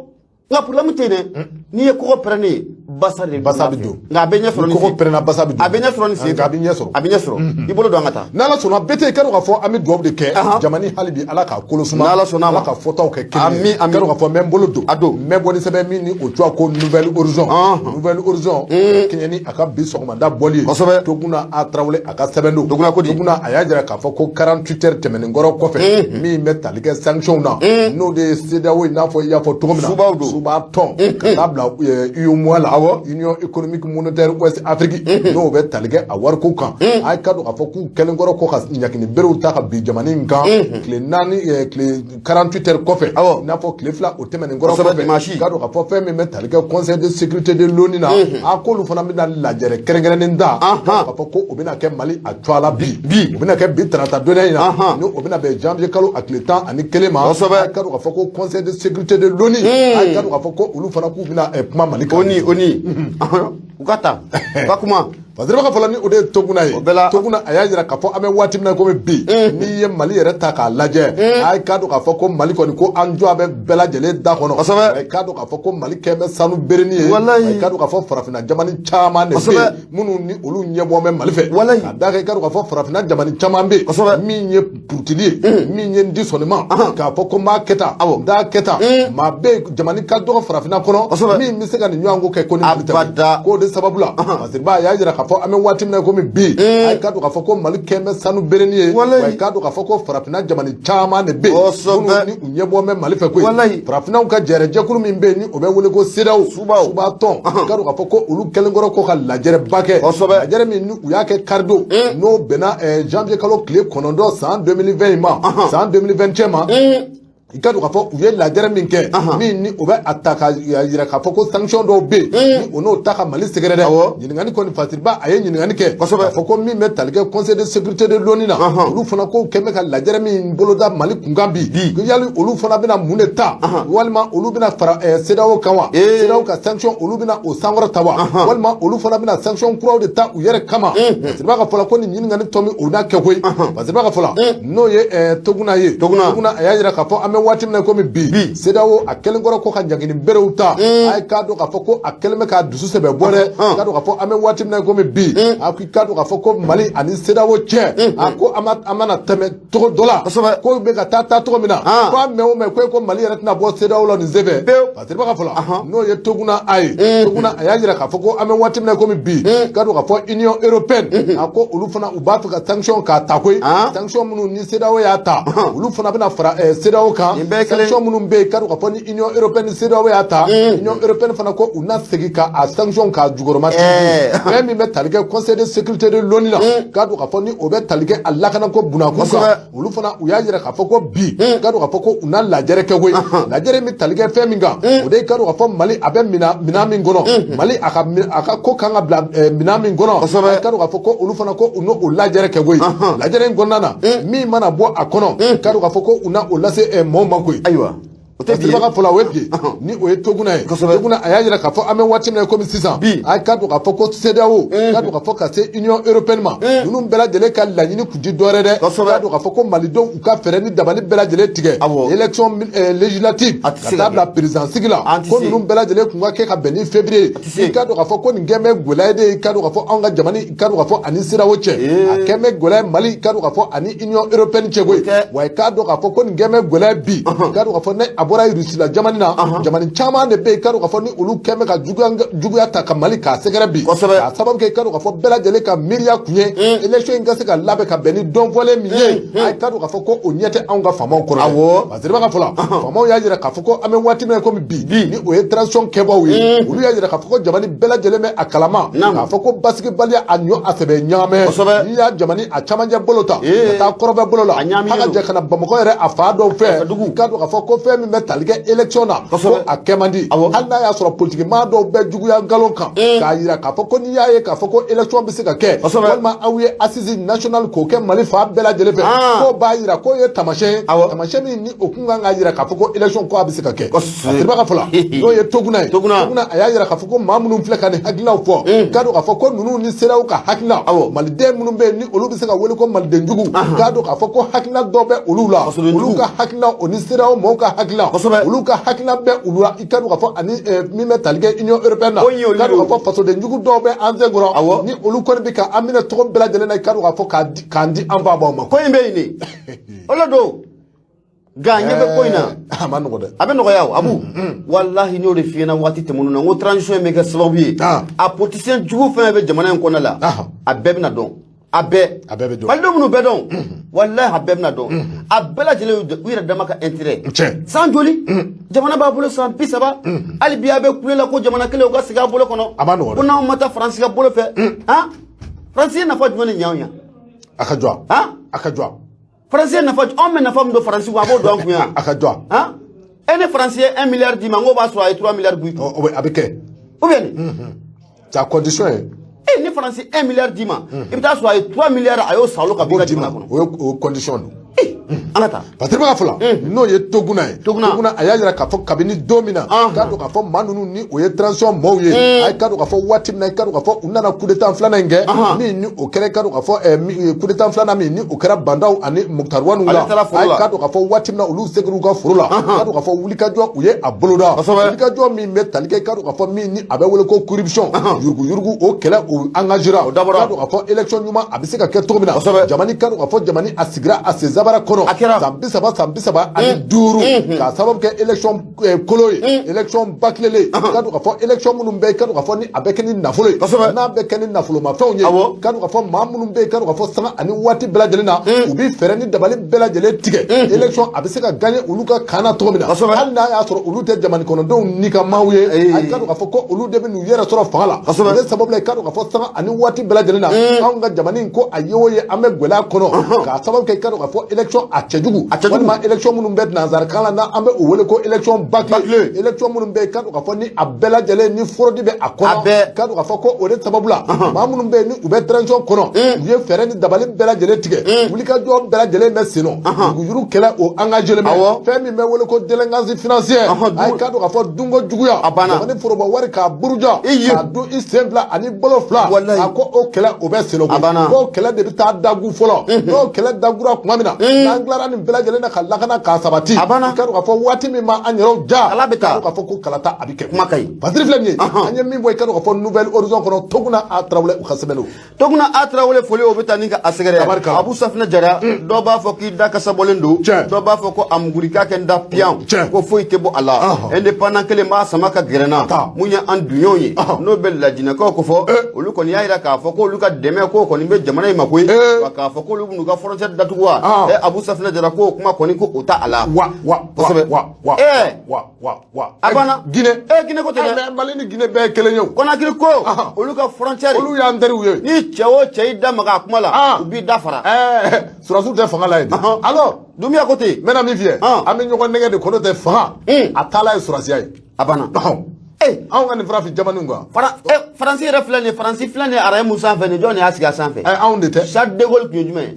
nka problème tɛ yen dɛ. N'i ye kɔgɔ pɛrɛn ne ye, basa de Basa bɛ fɛ. don. Nka a bɛ ɲɛ sɔrɔ ni Kɔgɔ sen. pɛrɛnna, basa bɛ don. A bɛ ɲɛ sɔrɔ ni sen. Nka a bɛ ɲɛ sɔrɔ. A bɛ ɲɛ sɔrɔ. I bolo don, an ka taa. N'Ala sɔnna, bɛɛ tɛ i ka dɔn k'a fɔ an bɛ dugawu de kɛ jamana hali bi, Ala k'a kolo suma. N'Ala sɔnna a ma. Ala ka fɔtaw kɛ kelen. Ami, ami. I ka dɔn k'a fɔ n bɛ n bolo don. A don. N bɛ bɔ ni sɛbɛn min ni o tɔgɔ ko Nouvel Horizon. Nouvel Horizon, kɛɲɛ ni a ka bi sɔgɔmada bɔli ye. Toguna A Tarawele a ka sɛbɛn don. Toguna ko di? Toguna a y'a jira k'a fɔ ko 48 heures tɛmɛnen kɔrɔ kɔfɛ, min bɛ tali kɛ sanction na, n'o de ye CEDEAO ye, i n'a fɔ i y'a fɔ cogo min na. Subaw don. Suba tɔn ka taa bila UEMOA la. Union économique monétaire Ouest Afrique, n'o bɛ tali kɛ a wariko kan. A ka dɔn k'a fɔ k'u kɛlen kɔrɔ ko ka ɲagini berew ta ka bin jamana in kan tile 4, tile 48 heures kɔfɛ. I n'a fɔ tile 2 o tɛmɛnen kɔrɔ kɔfɛ. Dimanche. Ka dɔn k'a fɔ fɛn min bɛ tali kɛ Conseil de sécurité de l'ONU na, a k'olu fana bɛna lajɛrɛ kɛrɛnkɛrɛnnen ta. K'a fɔ ko o bɛna kɛ Mali a cogoya la bi. Bi. O bɛna kɛ bi tarata donna in na. Ni o bɛna bɛn janvier kalo a tile 11 ma. A ka dɔn k'a fɔ ko Conseil de sécurité de l'ONU, a ka dɔn k'a fɔ ko olu fana k'u bɛna kuma Mali kan. Oni u ka taa, u ka kuma. Fasiriba ka fɔlɔ ni o de ye Toguna ye. O bɛɛ la- Toguna a y'a jira k'a fɔ an bɛ waati min na komi bi, n'i ye Mali yɛrɛ ta k'a lajɛ, a k'a dɔn k'a fɔ ko Mali kɔni, ko an jɔ a bɛ bɛɛ lajɛlen da kɔnɔ. A k'a dɔn k'a fɔ ko Mali kɛn bɛ sanu berenin ye. Walayi. A k'a dɔn k'a fɔ farafinna jamana caman de bɛ yen minnu ni olu ɲɛbɔ bɛ Mali fɛ. Walayi. Ka d'a kan, i k'a dɔn k'a fɔ farafinna jamana caman bɛ yen min ye purutili ye, min ye n di sɔnni ma k'a fɔ ko n b'a kɛ tan, n t'a kɛ tan. Maa bɛ yen, jamana ka dɔgɔ farafinna kɔnɔ min bɛ se ka nin ɲɔgɔn ko kɛ ko ni Mali tɛ. Abada. K'o de sababu la, Fasiriba a y'a jira k'a fɔ an bɛ waati min na komi bi, a k'a dɔn k'a fɔ ko Mali kɛn bɛ sanu berenin ye. Walayi. Wa i k'a dɔn k'a fɔ ko farafinna jamana caman de bɛ yen minnu ni u ɲɛbɔ bɛ Mali fɛ koyi. Walayi. Farafinnaw ka jɛrɛjɛkulu min bɛ yen ni o bɛ wele ko CEDEAO. Subaw. Suba tɔn, i k'a dɔn k'a fɔ ko olu kɛlen kɔrɔ ko ka lajɛrɛba kɛ. Lajɛrɛ min ni u y'a kɛ karidon, n'o bɛnna janvier kalo tile 9 san 2020 in ma, san 2021 ma. I ka dɔn k'a fɔ u ye lajɛrɛ min kɛ, min ni o bɛ a ta ka yira k'a fɔ ko sanction dɔw bɛ yen ni o n'o ta ka Mali sɛgɛrɛ dɛ. Ɲininkali kɔni, Fasiriba a ye ɲininkali kɛ k'a fɔ ko min bɛ tali kɛ Conseil de sécurité de l'ONU na, olu fana ko kɛn bɛ ka lajɛrɛ min boloda Mali kunkan bi, ko yali olu fana bɛna mun de ta, walima olu bɛna fara CEDEAO kan wa? CEDEAO ka sanction, olu bɛna o sankɔrɔ ta wa, walima olu fana bɛna sanction kuraw de ta u yɛrɛ kama? Fasiriba ka fɔ la ko nin ɲininkali tɔ min o n'a kɛ koyi. Fasiriba ka fɔ la, n'o ye Toguna ye. Toguna. Toguna a y'a jira k'a fɔ an bɛ waati min na komi bi, CEDEAO a kɛlen kɔrɔ ko ka ɲangini berew ta. A ye k'a dɔn k'a fɔ ko a kɛlen bɛ k'a dusu sɛbɛ bɔ dɛ. K'a dɔn k'a fɔ an bɛ waati min na komi bi, a ko i k'a dɔn k'a fɔ ko Mali ani CEDEAO cɛ, a ko an mana tɛmɛ cogo dɔ la, ko bɛ ka taa taa cogo min na, ko an mɛn o mɛn ko Mali yɛrɛ tɛna bɔ CEDEAO la nin senfɛ. Fasiriba ka fɔ la, n'o ye Toguna a ye. Toguna a y'a jira k'a fɔ ko an bɛ waati min na komi bi, k'a dɔn k'a fɔ Union européenne, a ko olu fana u b'a fɛ ka sanction k'a ta koyi. Sanction minnu ni CEDEAO y'a ta, olu fana bɛna fara CEDEAO kan. Nin bɛɛ ye kelen. Sanction minnu bɛ yen, k'a dɔn k'a fɔ ni Union européenne ni CEDEAO y'a ta, Union européenne fana ko u na segin ka a sanction k'a jukɔrɔma tintin. Fɛn min bɛ tali kɛ Conseil de sécurité de l'ONU la, k'a dɔn k'a fɔ ni o bɛ tali kɛ a lakanako bunakun kan, olu fana u y'a jira k'a fɔ ko bi, k'a dɔn k'a fɔ ko u na lajɛrɛ kɛ koyi. Lajɛrɛ min tali kɛ fɛn min kan, o de ye k'a dɔn k'a fɔ Mali a bɛ minan min kɔnɔ, Mali a ka ko kan ka bila minan min kɔnɔ. K'a dɔn k'a fɔ ko olu fana ko u n'o lajɛrɛ kɛ koyi. Lajɛrɛ in kɔnɔna na, min mana bɔ a kɔnɔ, k'a dɔn k'a fɔ ko u na o lase maaw ma koyi. Ayiwa, o tɛ bi ye. Fasiriba ka fɔ la, o ye bi ye. Ni o ye Toguna ye. Toguna a y'a jira k'a fɔ an bɛ waati min na komi sisan, Bi. a k'a dɔn k'a fɔ ko CEDEAO, k'a dɔn k'a fɔ ka se Union européenne ma, ninnu bɛɛ lajɛlen ka laɲini kun ti dɔwɛrɛ dɛ, k'a dɔn k'a fɔ ko malidenw u ka fɛɛrɛ ni dabali bɛɛ lajɛlen tigɛ élection législative A tɛ ka se taa ka bila kɛ. président sigi la, An tɛ ko se. ninnu bɛɛ lajɛlen kun ka kɛ ka bɛn ni février. tɛ se. I k'a dɔn k'a fɔ ko nin kɛn bɛ gɛlɛya de ye, k'a dɔn k'a fɔ anw ka jamana, k'a dɔn k'a fɔ ani CEDEAO cɛ, a kɛn bɛ gɛlɛya Mali, k'a dɔn k'a fɔ ani Union européenne cɛ koyi. O tɛ. Wa i k'a dɔn k'a fɔ ko nin kɛn bɛ gɛlɛya bi, k'a dɔn k'a fɔ ne a bɔra Russie la jamana na, jamana caman de bɛ yen, k'a dɔn k'a fɔ ni olu kɛn bɛ ka juguya ta ka Mali k'a sɛgɛrɛ bi, k'a sababu kɛ, k'a dɔn k'a fɔ bɛɛ lajɛlen ka miiriya kun ye élection in ka se ka labɛn ka bɛn ni don fɔlen min ye, a ye k'a dɔn k'a fɔ ko o ɲɛ tɛ anw ka faamaw kɔrɔ dɛ. Parce que ka fɔ la, faamaw y'a jira k'a fɔ ko an bɛ waati min na komi bi, ni o ye transition kɛbaaw ye, olu y'a jira k'a fɔ ko jamana bɛɛ lajɛlen bɛ a kalama k'a fɔ ko basigibaliya a ɲɔ a sɛbɛ ɲagamɛ. N'i y'a jamana a camancɛ bolo ta ka taa kɔrɔnfɛ bolo la, A ɲagaminen a ka don. jɛ ka na Bamakɔ yɛrɛ a fan dɔw fɛ, dugu. K'a dɔn k'a fɔ ko fɛn min bɛ tali kɛ élection na, ko a kɛ man di. Hali n'a y'a sɔrɔ politiki maa dɔw bɛ juguya nkalon kan k'a jira k'a fɔ ko n'i y'a ye k'a fɔ ko élection bɛ se ka kɛ, walima aw ye assise nationale k'o kɛ Mali fan bɛɛ lajɛlen fɛ, k'o b'a jira k'o ye taamasiyɛn ye, taamasiyɛn min ni o kun kan k'a jira k'a fɔ ko élection ko a bɛ se ka kɛ. A ka fɔ la, n'o ye Toguna ye, Toguna a y'a jira k'a fɔ ko maa minnu filɛ ka nin hakilinaw fɔ, k'a dɔn k'a fɔ ko ninnu ni CEDEAO ka hakilina, maliden minnu bɛ yen ni olu bɛ se ka wele ko maliden jugu, k'a dɔn k'a fɔ ko hakilina dɔ bɛ olu la, olu ka hakilina o ni CEDEAO mɔɔw ka hakilina, olu ka hakilina bɛ olu la, i k'a dɔn k'a fɔ ani min bɛ tali kɛ Union européenne na, k'a dɔn k'a fɔ fasoden jugu dɔw bɛ an sen kɔrɔ ni olu kɔni bɛ ka an minɛ cogo bɛɛ lajɛlen na, i k'a dɔn k'a fɔ k'an di an faamaw ma. Ko in bɛ yen de, o le don, nka ɲɛ bɛ ko in na. A ma nɔgɔ dɛ. A bɛ nɔgɔya o, Abu. Walahi, n y'o de f'i ɲɛna waati tɛmɛnenw na, n ko transition in bɛ kɛ sababu ye, a politicien jugu fɛn fɛn bɛ jamana in kɔnɔ la, a bɛɛ bɛna dɔn, a bɛɛ. A bɛɛ bɛ dɔn. Malidenw minnu bɛɛ dɔn, walahi, a bɛɛ bɛna dɔn, a bɛɛ lajɛlen u yɛrɛ dama ka intérêt. San joli jamana b'a bolo? San 30, hali bi a bɛ kule la ko jamana kelen u ka segin a bolo kɔnɔ. A ma nɔgɔ dɛ. Ko n'anw ma taa Faransi ka bolo fɛ, han, Faransi ye nafa jumɛn de ɲɛ anw ye? A ka jɔ. Han? A ka jɔ. Faransi ye nafa, anw bɛ nafa min don Faransi kun, a b'o don an kun yan. A ka jɔ. Han, e ni Faransi ye 1 milliard d'i ma, n ko b'a sɔrɔ a ye 3 milliards bɔ i kun. A bɛ kɛ. Ou bien ni C'est à condition ye. E ni Faransi 1 milliard d'i ma, i bɛ taa sɔrɔ a ye 3 milliards, a y'o sa olu ka bɔ i ka d'i ma. jamana kɔnɔ. O ye condition don. An ka taa. Parce que bɛ ka fɔ la, n'o ye Toguna ye. Toguna. A y'a jira k'a fɔ kabini don min na, k'a dɔn k'a fɔ maa ninnu ni o ye transition mɔɔw ye, a ye k'a dɔn k'a fɔ waati min na, i k'a dɔn k'a fɔ u nana coup d'état filanan in kɛ, min ni o kɛra, i k'a dɔn k'a fɔ coup d'état filanan min ni o kɛra Bah N'Daw ani Moctar Ouane la, a ye k'a dɔn k'a fɔ waati min na olu seginna u ka foro la, k'a dɔn k'a fɔ wulikajɔ u ye a boloda, wulikajɔ min bɛ tali kɛ, i k'a dɔn k'a fɔ min ni a bɛ wele ko corruption, yuruguyurugu, o kɛlɛ o engagera, k'a dɔn k'a fɔ élection ɲuman a bɛ se ka kɛ cogo min na, jamana, k'a dɔn k'a fɔ jamana a sigira a sen sabara kɔnɔ san 30, san 35, k'a sababu kɛ élection kolo ye, élection bâclée, k'a dɔn k'a fɔ élection minnu bɛ yen, k'a dɔn k'a fɔ ni a bɛ kɛ ni nafolo ye, n'a bɛ kɛ ni nafolomafɛnw ye, k'a dɔn k'a fɔ maa minnu bɛ yen, k'a dɔn k'a fɔ sanga ani waati bɛɛ lajɛlen na, u bɛ fɛɛrɛ ni dabali bɛɛ lajɛlen tigɛ élection a bɛ se ka gagner olu ka kan na cogo min na, hali n'a y'a sɔrɔ olu tɛ jamana kɔnɔdenw ni ka maaw ye, a k'a dɔn k'a fɔ ko olu de bɛ n'u yɛrɛ sɔrɔ fanga la. O de sababu la, i k'a dɔn k'a fɔ sanga ani waati bɛɛ lajɛlen na, anw ka jamana in ko a ye o ye, an bɛ gɛlɛya kɔnɔ, k'a sababu kɛ, i k'a dɔn k'a fɔ élection a cɛjugu, walima élection minnu bɛ nanzarakan la n'an bɛ o wele ko élection bâclée, élection minnu bɛ yen, k'a dɔn k'a fɔ ni a bɛɛ lajɛlen ni fraude bɛ a kɔnɔ, k'a dɔn k'a fɔ ko o de sababu la, maa minnu bɛ yen ni u bɛ transition kɔnɔ, u ye fɛɛrɛ ni dabali bɛɛ lajɛlen tigɛ, wulikajɔ bɛɛ lajɛlen bɛ sen nɔ, yuruguyurugu kɛlɛ o engagé bɛ, fɛn min bɛ wele ko délinquance financière, a ye k'a dɔn k'a fɔ dunko juguya, jamana foroba wari k'a buruja, k'a dun i sen fila ani bolo fila, a ko o kɛlɛ o bɛ sen nɔ, k'o kɛlɛ de bɛ taa dagu fɔlɔ. N'o kɛlɛ dagura tuma min na, n'an tilara nin bɛɛ lajɛlen na ka lakana k'a sabati, i k'a dɔn k'a fɔ waati min ma an yɛrɛw ja, ala bɛ taa k'a fɔ ko kalata a bɛ kɛ. Kuma ka ɲi. Basiri filɛ nin ye, an ye min fɔ, i k'a dɔn k'a fɔ Nouvel Horizon kɔnɔ, Toguna A Tarawele u ka sɛbɛn don. Toguna A Tarawele, foli o bɛ taa ni ka a sɛgɛrɛ. Abu Safinɛ Jara, dɔw b'a fɔ k'i da kasa bɔlen don, dɔw b'a fɔ ko a muguri k'a kɛ n da piyan, ko foyi tɛ bɔ a la. Indépendant kelen b'a sama ka gɛrɛ n na, mun ye an dunɲɔw ye, n'o bɛ lajinɛkaw ko fɔ, olu kɔni y'a jira k'a fɔ k'olu ka dɛmɛ k'o kɔni bɛ jamana in ma koyi, wa k'a fɔ k'olu b'u ka frontière datugu wa. Abu Safinɛ Jara k'o kuma kɔni ko o t'a a la. Wa wa Kosɛbɛ. Wa wa wa wa wa. A banna. Guinée. Guinée ko tɛ dɛ. Mali ni Guinée bɛɛ ye kelen ye o. Conakry ko olu ka frontière. Olu y'an teriw ye. Ni cɛ o cɛ y'i da maga a kuma la, u b'i da fara. Sɔrɔdasiw tɛ fanga la yen. Alors. Doumbouya ko ten. N bɛna min f'i ye. An bɛ ɲɔgɔn nɛgɛ de kɔnɔ tɛ fanga. A taala ye sɔrɔdasiya ye. A banna. Anw ka nin farafin jamanaw kan. Faransi yɛrɛ filɛ nin ye, Faransi filɛ nin ye, araye mun sanfɛ nin, jɔn de y'a sigi a sanfɛ? Anw de tɛ. Charles de Gaulle tun ye jumɛn ye?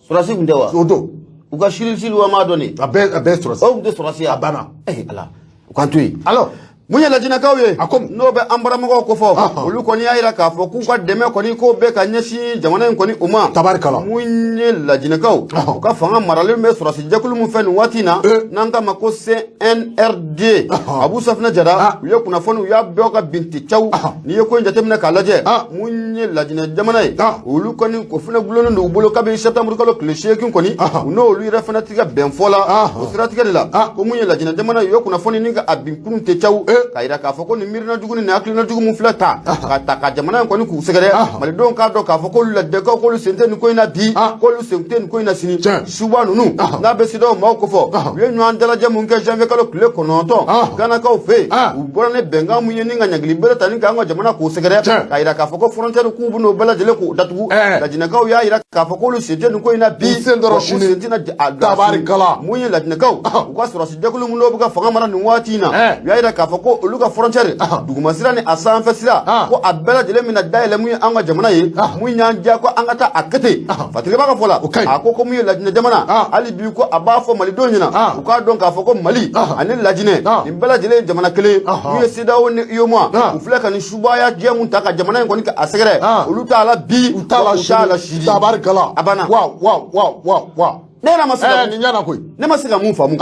Sɔrɔdasi tun tɛ wa? O don. U ka Churchill wa m'a dɔn nin. A bɛɛ sɔrɔdasi. O tun tɛ sɔrɔdasi ye. A banna. Ala u k'an to yen. Alors. Mun ye lajinɛkaw ye, A ko mun? N'o bɛ an baramɔgɔw kofɔ, olu kɔni y'a yira k'a fɔ k'u ka dɛmɛ kɔni k'o bɛ ka ɲɛsin jamana in kɔni o ma. Tabarikala. Mun ye lajinɛkaw, u ka fanga maralen bɛ sɔrɔsi jɛkulu min fɛ nin waati in na, n'an k'a ma ko CNRD, Abu Safinɛ Jara, u ye kunnafoni, u y'a bɛɛ ka binti caw. N'i ye ko in jateminɛ k'a lajɛ, mun ye lajinɛ jamana ye, olu kɔni o fana gulonnen don u bolo kabini septembre kalo tile 8 kɔni, u n'olu yɛrɛ fana ti ka bɛn fɔ la. O siratigɛ de la, ko mun ye lajinɛ jamana ye, u ye kunnafoni ni ka a bin kurun tɛ caw, k'a yira k'a fɔ ko nin miirina jugu ni nin hakilina jugu mun filɛ ta ka ta ka jamana in kɔni k'u sɛgɛrɛ, malidenw k'a dɔn k'a fɔ k'olu lajinɛkaw, k'olu sen tɛ nin ko in na bi, k'olu sen tɛ nin ko in na sini. Suba ninnu n'a bɛ CEDEAO maaw kofɔ, u ye ɲɔgɔn dalajɛ mun kɛ janvier kalo tile 9 Ganakaw fɛ yen, u bɔra ni bɛnkan mun ye ni ka ɲangili bere ta ni k'an ka jamana k'u sɛgɛrɛ, k'a yira k'a fɔ ko frontière k'u bɛn'o bɛɛ lajɛlen k'o datugu, lajinɛkaw y'a yira k'a fɔ k'olu sen tɛ nin ko in na bi. U sen dɔrɔn u sini. sen tɛna a don a sini. Tabarikala. Mun ye lajinɛkaw, u ka sɔrɔsi jɛkulu mun n'o bɛ ka fanga mara nin waati in na, u y'a yira k'a fɔ ko olu ka frontière duguma sira ni a sanfɛ sira, ko a bɛɛ lajɛlen bɛna dayɛlɛ mun ye an ka jamana ye, mun y'an diya ko an ka taa a kɛ ten. Fatigi b'a ka fɔ la, O ka ɲi. a ko ko mun ye lajinɛ jamana, hali bi ko a b'a fɔ malidenw ɲɛna, u k'a dɔn k'a fɔ ko Mali ani lajinɛ, nin bɛɛ lajɛlen ye jamana kelen ye. Mun ye CEDEAO ni UEMOA, u filɛ ka nin subaya jɛ mun ta ka jamana in kɔni ka a sɛgɛrɛ, olu t'a la bi, U t'a la u t'a la sini. Tabarikala. A banna. Wa wa wa wa wa. Ne yɛrɛ ma se ka Nin ɲɛna koyi. Ne ma se ka mun faamu,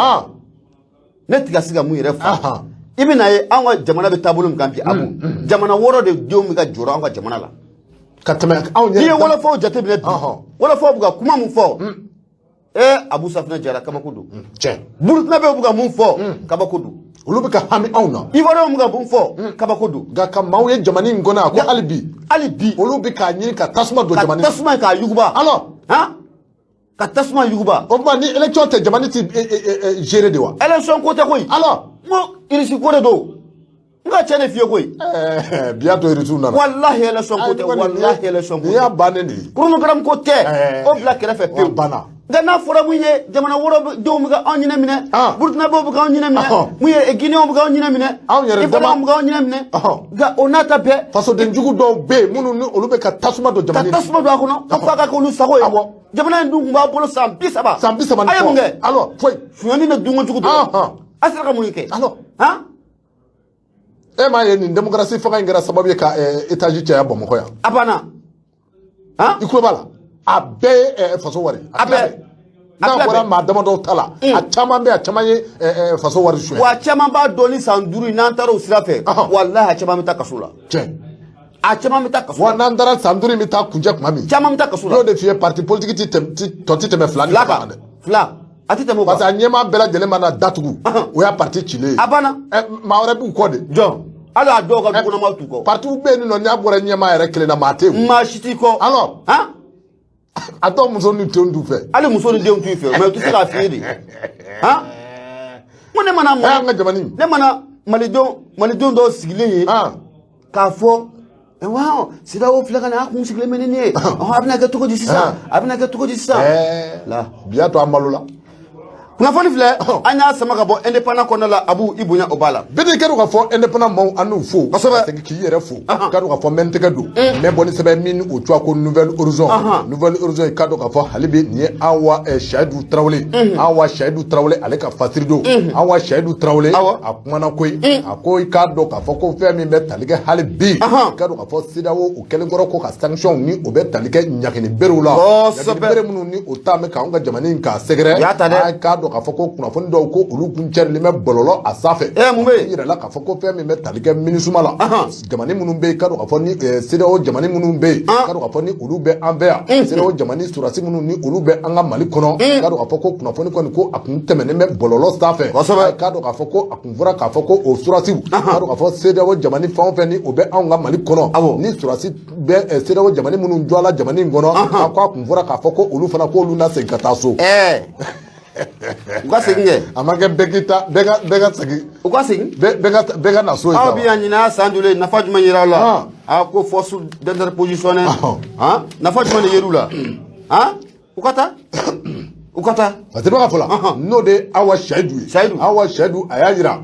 ne tɛ ka se ka mun yɛrɛ faamu, i bɛna ye an ka jamana bɛ taabolo min kan bi, Abu, jamana wɔɔrɔ de denw bɛ ka jɔrɔ an ka jamana la. Ka tɛmɛ anw N'i ye yɛrɛ. wɔlɔfɔw jateminɛ bi, wɔlɔfɔw bɛ ka kuma mun fɔ, Abu Safinɛ Jara, kabako don. Burukinabew bɛ ka mun fɔ, kabako don. Olu bɛ ka hami anw na. Ivoiriyɛnw bɛ ka mun fɔ, kabako don. Nka ka maaw ye jamana in kɔnɔ, a ko hali bi. Hali bi. Olu bɛ k'a ɲini ka tasuma don ka jamana in. Tasuma k'a yuguba. Alors. Han, ka tasuma yuguba. O tuma ni élection tɛ, jamana ti gérer de wa? Élection ko tɛ koyi. Alors. N ko irisi ko de don, n ka cɛ de f'i ye koyi. Bi y'a to irisiw nana. Walahi, élection ko tɛ, walahi, élection ko Nin y'a tɛ. bannen de ye. Chronogramme ko tɛ, o bila kɛrɛfɛ Wa pewu. banna. Nka n'a fɔra mun ye, jamana wɔɔrɔ denw bɛ ka anw ɲinɛ minɛ, Burukinabew bɛ k'anw ɲinɛ minɛ, mun ye Guinéenw bɛ k'anw ɲinɛ minɛ, Anw yɛrɛ dama- Ivoiriyɛnw bɛ k'anw ɲinɛ minɛ, nka o n'a ta bɛɛ, Fasoden jugu dɔw bɛ yen minnu ni olu bɛ ka tasuma don ka jamana in. tasuma don a kɔnɔ ko f'a ka k'olu sago ye. Jamana in dun tun b'a bolo san 30. San 30 ni A ye kɔ. mun kɛ? Alors, foyi. Sonyani ni dunko jugu dɔrɔn. A sera ka mun kɛ? Alors. Han. E m'a ye nin démocratie fanga in kɛra sababu ye ka étage caya Bamakɔ yan. A banna, han. I tulo b'a la, a bɛɛ ye faso wari. A tila bɛɛ. A N'a tila bɔra bɛɛ. maa damadɔw ta la, a caman bɛ, a caman ye faso wari suɲɛ. Wa a caman b'a dɔn ni san 5 in n'an taara o sira fɛ, walahi, a caman bɛ taa kaso la. A caman bɛ taa kaso Wa la. n'an taara san 5 in bɛ taa kuncɛ tuma min, Caman bɛ taa kaso n la. y'o de f'i ye, parti politique ti tɛmɛ, ti tɔ ti tɛmɛ fila ni Fila saba kan kan dɛ. Fila, a tɛ tɛmɛ o Parce que kan. a ɲɛmaa bɛɛ lajɛlen mana datugu, o y'a parti cilen ye. A banna. Maa wɛrɛ b'u kɔ de. Jɔn, hali a dɔw ka dukɔnɔmaw t'u kɔ. Partiw bɛ yen nɔ, n'a bɔra ɲɛmaa yɛrɛ kelen na, maa tɛ yen. Maa si t'i kɔ. Alors. Han. A dɔw muso ni denw t'u fɛ. Hali muso ni denw t'u fɛ, mais u tɛ se k'a f'i ye de. Han, n ko ne mana An ka jamana in. Ne mana malidenw dɔw sigilen ye k'a fɔ wa CEDEAO filɛ ka na, a kun sigilen bɛ ni nin ye, ɔhɔn, a bɛna kɛ cogo di sisan? A bɛna kɛ cogo di sisan? La. Bi y'a to an balo la. Kunnafoni filɛ, an y'a sama ka bɔ Indépendant kɔnɔna la. Abu, i bonya o b'a la. Bɛɛ kɛra ka fɔ Indépendant maaw, an n'u fo. Kosɛbɛ. Ka segin k'i yɛrɛ fo. K'a dɔn k'a fɔ n bɛ n tɛgɛ don n bɛ bɔ ni sɛbɛn min o cogoya ko Nouvelle Horizon. Nouvelle Horizon, i k'a dɔn k'a fɔ hali bi nin ye Awa Seyidu Tarawele, Awa Seyidu Tarawele, ale ka fasiri don. Awa Seyidu Tarawele, a kumana koyi, a ko i k'a dɔn k'a fɔ ko fɛn min bɛ tali kɛ hali bi, i k'a dɔn k'a fɔ CEDEAO o kɛlen kɔrɔ ko ka sanction ni o bɛ tali kɛ ɲagini berew la, ɲagini bere minnu ni o ta bɛ k'anw ka jamana in k'a sɛgɛrɛ. U y'a ta dɛ. A k'a dɔn k'a fɔ ko kunnafoni dɔw ko olu kun cɛrilen bɛ bɔlɔlɔ a sanfɛ. Mun bɛ yen? A yirala k'a fɔ ko fɛn min bɛ tali kɛ MINUSMA la, jamana minnu bɛ yen, k'a dɔn k'a fɔ ni CEDEAO jamana minnu bɛ yen, k'a dɔn k'a fɔ ni olu bɛ an fɛ yan, CEDEAO jamana sɔrɔdasi minnu ni olu bɛ an ka Mali kɔnɔ, k'a dɔn k'a fɔ ko kunnafoni kɔni ko a kun tɛmɛnen bɛ bɔlɔlɔ sanfɛ. K'a dɔn k'a fɔ ko a kun fɔra k'a fɔ ko o sɔrɔdasiw, k'a dɔn k'a fɔ CEDEAO jamana fɛn o fɛn ni o bɛ anw ka Mali kɔnɔ, ni sɔrɔdasi bɛ CEDEAO jamana minnu jɔ la jamana in kɔnɔ, a ko a kun fɔra k'a fɔ ko olu fana k'olu na segin ka taa so. U ka segin kɛ. A ma kɛ bɛɛ k'i ta, bɛɛ ka segin. U ka segin. Bɛɛ ka na so yen. Aw Sa bi wa. yan ɲinan y'a san joli ye? Nafa jumɛn yera aw la? A ko force d'interposition, han, nafa jumɛn de yer'u la? Han, u ka taa, u ka taa. Parce que b'a fɔ la, n'o de ye Awa Seyidu ye. Seyidu. Awa Seyidu, a y'a yira.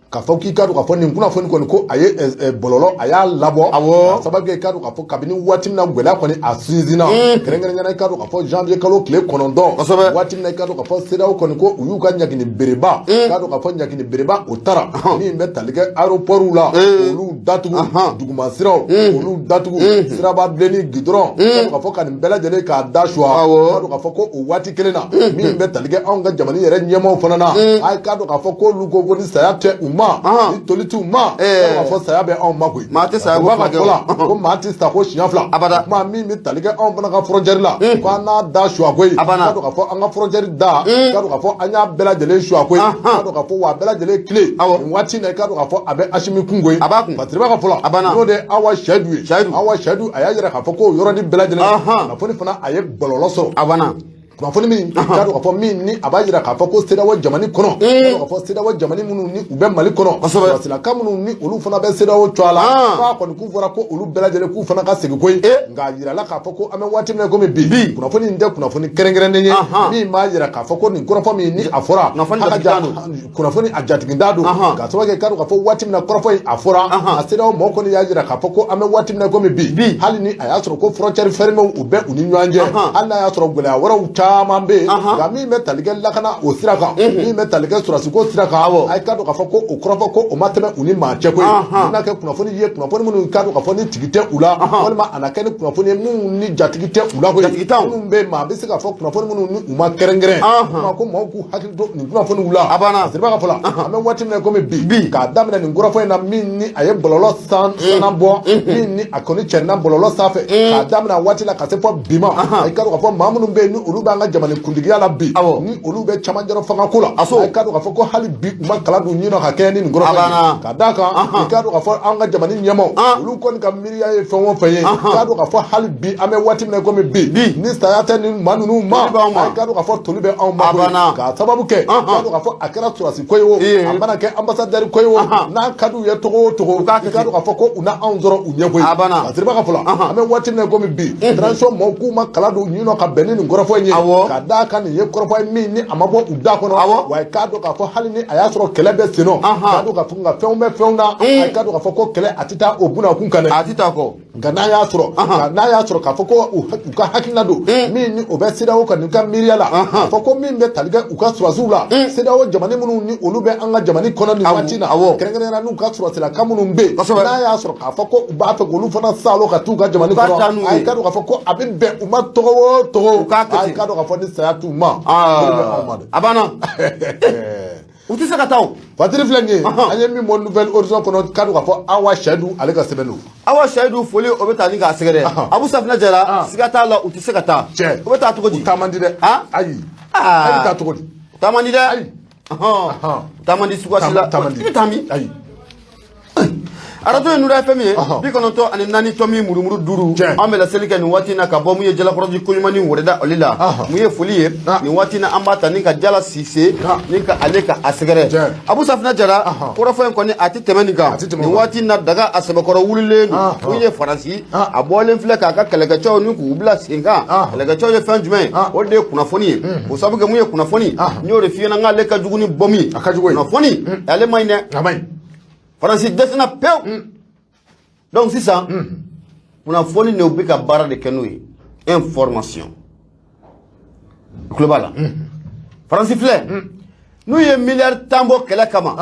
K'a fɔ k'i k'a dɔn k'a fɔ nin kunnafoni kɔni ko a ye bɔlɔlɔ a y'a labɔ. K'a sababu kɛ i k'a dɔn k'a fɔ kabini waati min na gɛlɛya kɔni a sinsinna, kɛrɛnkɛrɛnnenya la i k'a dɔn k'a fɔ janvier kalo tile 9, waati min na i k'a dɔn k'a fɔ CEDEAO kɔni ko u y'u ka ɲangini bereba, k'a dɔn k'a fɔ ɲangini bereba o taara min bɛ tali kɛ aéroportw la, olu datugu, duguma siraw olu datugu, siraba bilenni gidɔrɔn, k'a dɔn k'a fɔ ka nin bɛɛ lajɛlen k'a da suwa, k'a dɔn k'a fɔ ko o waati kelen na min bɛ tali kɛ anw ka jamana yɛrɛ ɲɛmaaw fana na, a ye k'a dɔn k'a fɔ k'olu ko ko ni saya tɛ u ma, ni toli t'u ma, k'a fɔ saya bɛ anw ma koyi. Maa tɛ saya ko fila kɛ la, ko maa tɛ sa ko siɲɛ fila. Abada. Kuma min bɛ tali kɛ anw fana ka frontière la, ko an n'a da suwa koyi. Abana. K'a dɔn k'a fɔ an ka frontière da, k'a dɔn k'a fɔ an y'a bɛɛ lajɛlen suwa koyi, k'a dɔn k'a fɔ wa a bɛɛ lajɛlen tile nin waati in na, i k'a dɔn k'a fɔ a bɛ Asimi kun koyi. A b'a kun. Patiriba ka fɔ la. Abana. N'o de ye Awa Seyidu ye. Seyidu. Awa Seyidu, a y'a jira k'a fɔ ko o yɔrɔnin bɛɛ lajɛlen kunnafoni fana a ye bɔlɔlɔ sɔrɔ. Abana. Kunnafoni min k'a dɔn k'a fɔ min ni a b'a jira k'a fɔ ko CEDEAO jamana kɔnɔ, k'a dɔn k'a fɔ CEDEAO jamana minnu ni u bɛ Mali kɔnɔ, sɔrɔsilaka minnu ni olu fana bɛ CEDEAO cogoya la, k'a kɔni k'u fɔra ko olu bɛɛ lajɛlen k'u fana ka segin koyi. Nka a jirala k'a fɔ ko an bɛ waati min na komi bi, kunnafoni in tɛ kunnafoni kɛrɛnkɛrɛnnen ye min b'a jira k'a fɔ ko nin kɔrɔfɔ min ni a fɔra, kunnafoni a jatiginda don, k'a sababu kɛ k'a dɔn k'a fɔ waati min na kɔrɔfɔ in a fɔra, a CEDEAO mɔgɔw kɔni y'a jira k'a fɔ ko an bɛ waati min na komi bi, hali ni a y'a sɔrɔ ko frontière fermée u bɛ u ni ɲɔgɔn cɛ, hali n'a y'a sɔrɔ gɛlɛya wɛrɛw caman bɛ yen, nka min bɛ tali kɛ lakana o sira kan, min bɛ tali kɛ sɔrɔdasiko sira kan, a ye k'a dɔn k'a fɔ ko o kɔrɔfɔ ko o ma tɛmɛ u ni maa cɛ koyi. U bɛna kɛ kunnafoni ye, kunnafoni minnu k'a dɔn k'a fɔ ni tigi tɛ u la, walima a na kɛ ni kunnafoni ye minnu ni jatigi tɛ u la koyi, minnu bɛ yen maa bɛ se k'a fɔ kunnafoni minnu ni u ma kɛrɛnkɛrɛn, ko maaw k'u hakili to nin kunnafoniw la. A banna. Siriba ka fɔ la, an bɛ waati min na komi bi, k'a daminɛ nin kɔrɔfɔ in na min ni a ye bɔlɔlɔ san sanna bɔ, min ni a kɔni cɛrinna bɔlɔlɔ sanfɛ, k'a daminɛ a waati la ka se fɔ bi ma, a k'a dɔn k'a fɔ maa minnu bɛ yen ni olu b'an ka jamana kuntigiya la bi, ni olu bɛ camancɛrɔ fanga ko la, a k'a dɔn k'a fɔ ko hali bi u ma kala don ɲin na ka kɛɲɛ ni nin kɔrɔfɔ in ye. Ka d'a kan, i k'a dɔn k'a fɔ an ka jamana ɲɛmaaw, olu kɔni ka miiriya ye fɛn o fɛn ye, k'a dɔn k'a fɔ hali bi an bɛ waati min na komi bi, ni saya tɛ nin maa ninnu ma, a k'a dɔn k'a fɔ toli bɛ anw ma koyi. K'a sababu kɛ k'a dɔn k'a fɔ a kɛra sɔrɔdasi ko ye o, a mana kɛ ambassadeur ko ye o, n'a ka d'u ye cogo o cogo, i k'a dɔn k'a fɔ ko u na anw sɔrɔ u ɲɛ koyi. Siriba ka fɔ la, an bɛ waati min na komi bi, transition mɔgɔw k'u ma kala don ɲin nɔ ka bɛn ni nin kɔrɔfɔ in ye, ka d'a kan nin ye kɔrɔfɔ ye min ni a ma bɔ u da kɔnɔ, wa i k'a dɔn k'a fɔ hali ni a y'a sɔrɔ kɛlɛ bɛ sen nɔ, k'a dɔn k'a fɔ nka fɛnw bɛ fɛnw na, a k'a dɔn k'a fɔ ko kɛlɛ a tɛ taa o bunakun kan dɛ. A tɛ taa kɔ. Nka n'a y'a sɔrɔ n'a y'a sɔrɔ k'a fɔ ko u ka hakilina don min ni o bɛ CEDEAO ka nin ka miiriya la, k'a fɔ ko min bɛ tali kɛ u ka sɔrɔdasiw la, CEDEAO jamana minnu ni olu bɛ an ka jamana kɔnɔ nin waati na, kɛrɛnkɛrɛnnenya la n'u ka sɔrɔdasilaka minnu bɛ yen, n'a y'a sɔrɔ k'a fɔ ko u b'a fɛ k'olu fana saalo ka t'u ka jamana kɔnɔ, a ye k'a dɔn k'a fɔ ko a bɛ bɛn u ma tɔgɔ o tɔgɔ, a ye k'a dɔn k'a fɔ ni saya t'u ma, olu bɛ anw ma dɛ. A banna. U tɛ se ka taa o. Fatiri filɛ nin ye, an ye min bɔ Nouvel Horizon kɔnɔ, k'a dɔn k'a fɔ Awa Seyidu ale ka sɛbɛn don. Awa Seyidu, foli o bɛ taa ni k'a sɛgɛrɛ. Abu Safinɛ Jara, siga t'a la, u tɛ se ka taa. Cɛ. U bɛ taa cogo di? U taa man di dɛ. Ayi. E bɛ taa cogo di? Taa man di dɛ. Ayi. Taa man di suguya si la. Taa man di. I bɛ taa min? Ayi. Arajo ye Nura FM ye, 94 tomi murumuru 5. An bɛ laseli kɛ nin waati in na ka bɔ mun ye Jalakɔrɔji koɲuman wɛrɛda oli la. Mun ye foli ye nin waati in na, an b'a ta ni ka Jala Sise ni ka ale ka a sɛgɛrɛ. Abu Safinɛ Jara, kɔrɔfɔ in kɔni a tɛ tɛmɛ nin kan. Nin waati in na, daga a sɛbɛkɔrɔ wulilen don. Mun ye Faransi a bɔlen filɛ k'a ka kɛlɛkɛcɛw ni k'u bila sen kan. Kɛlɛkɛcɛw ye fɛn jumɛn ye? O de ye kunnafoni ye. O sababu kɛ mun ye kunnafoni, n y'o de f'i ɲɛna, n k'ale ka jugu ni bɔmu ye. A ka jugu ye. Kunnafoni ale man ɲi dɛ. A man ɲi. Faransi dɛsɛna pewu. Donc sisan kunnafoni de, u bɛ ka baara de kɛ n'o ye, information. I tulo b'a la, Faransi filɛ, n'u ye miliyari 10 bɔ kɛlɛ kama,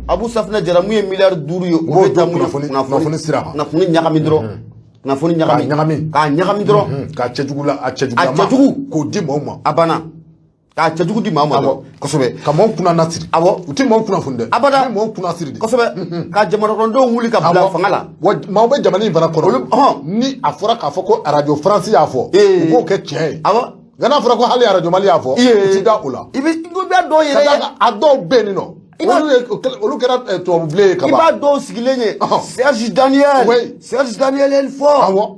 Abu Safinɛ Jara, mun ye miliyari 5 ye, u bɛ taa mun ye? Kunnafoni sira kan. Kunnafoni ɲagami dɔrɔn, kunnafoni ɲagami. K'a ɲagami. K'a ɲagami dɔrɔn. K'a cɛjugu la, a cɛjugulama. A cɛjugu. K'o di maaw ma. A banna. K'a cɛjugu di maa ma dɔrɔn. Kosɛbɛ. Ka maaw kunna nasiri. U ti maaw kunnafoni dɛ. Abada. U bɛ maaw kunna siri de. Kosɛbɛ. Ka jamanakɔnɔdenw wuli ka bila fanga la. Wa maaw bɛ jamana in fana kɔnɔ. Olu, ɔhɔn. Ni a fɔra k'a fɔ ko arajo France y'a fɔ, u b'o kɛ tiɲɛ ye. Nka n'a fɔra ko hali arajo Mali y'a fɔ, u ti da o la. I bɛ i b'a dɔw yɛrɛ Ka d'a ye. kan a dɔw bɛ yen nɔ. Olu kɛra tubabubilen ye ka I ban. b'a dɔw sigilen ye. Serge Daniel. Oui. Serge Daniel est fort. Awɔ.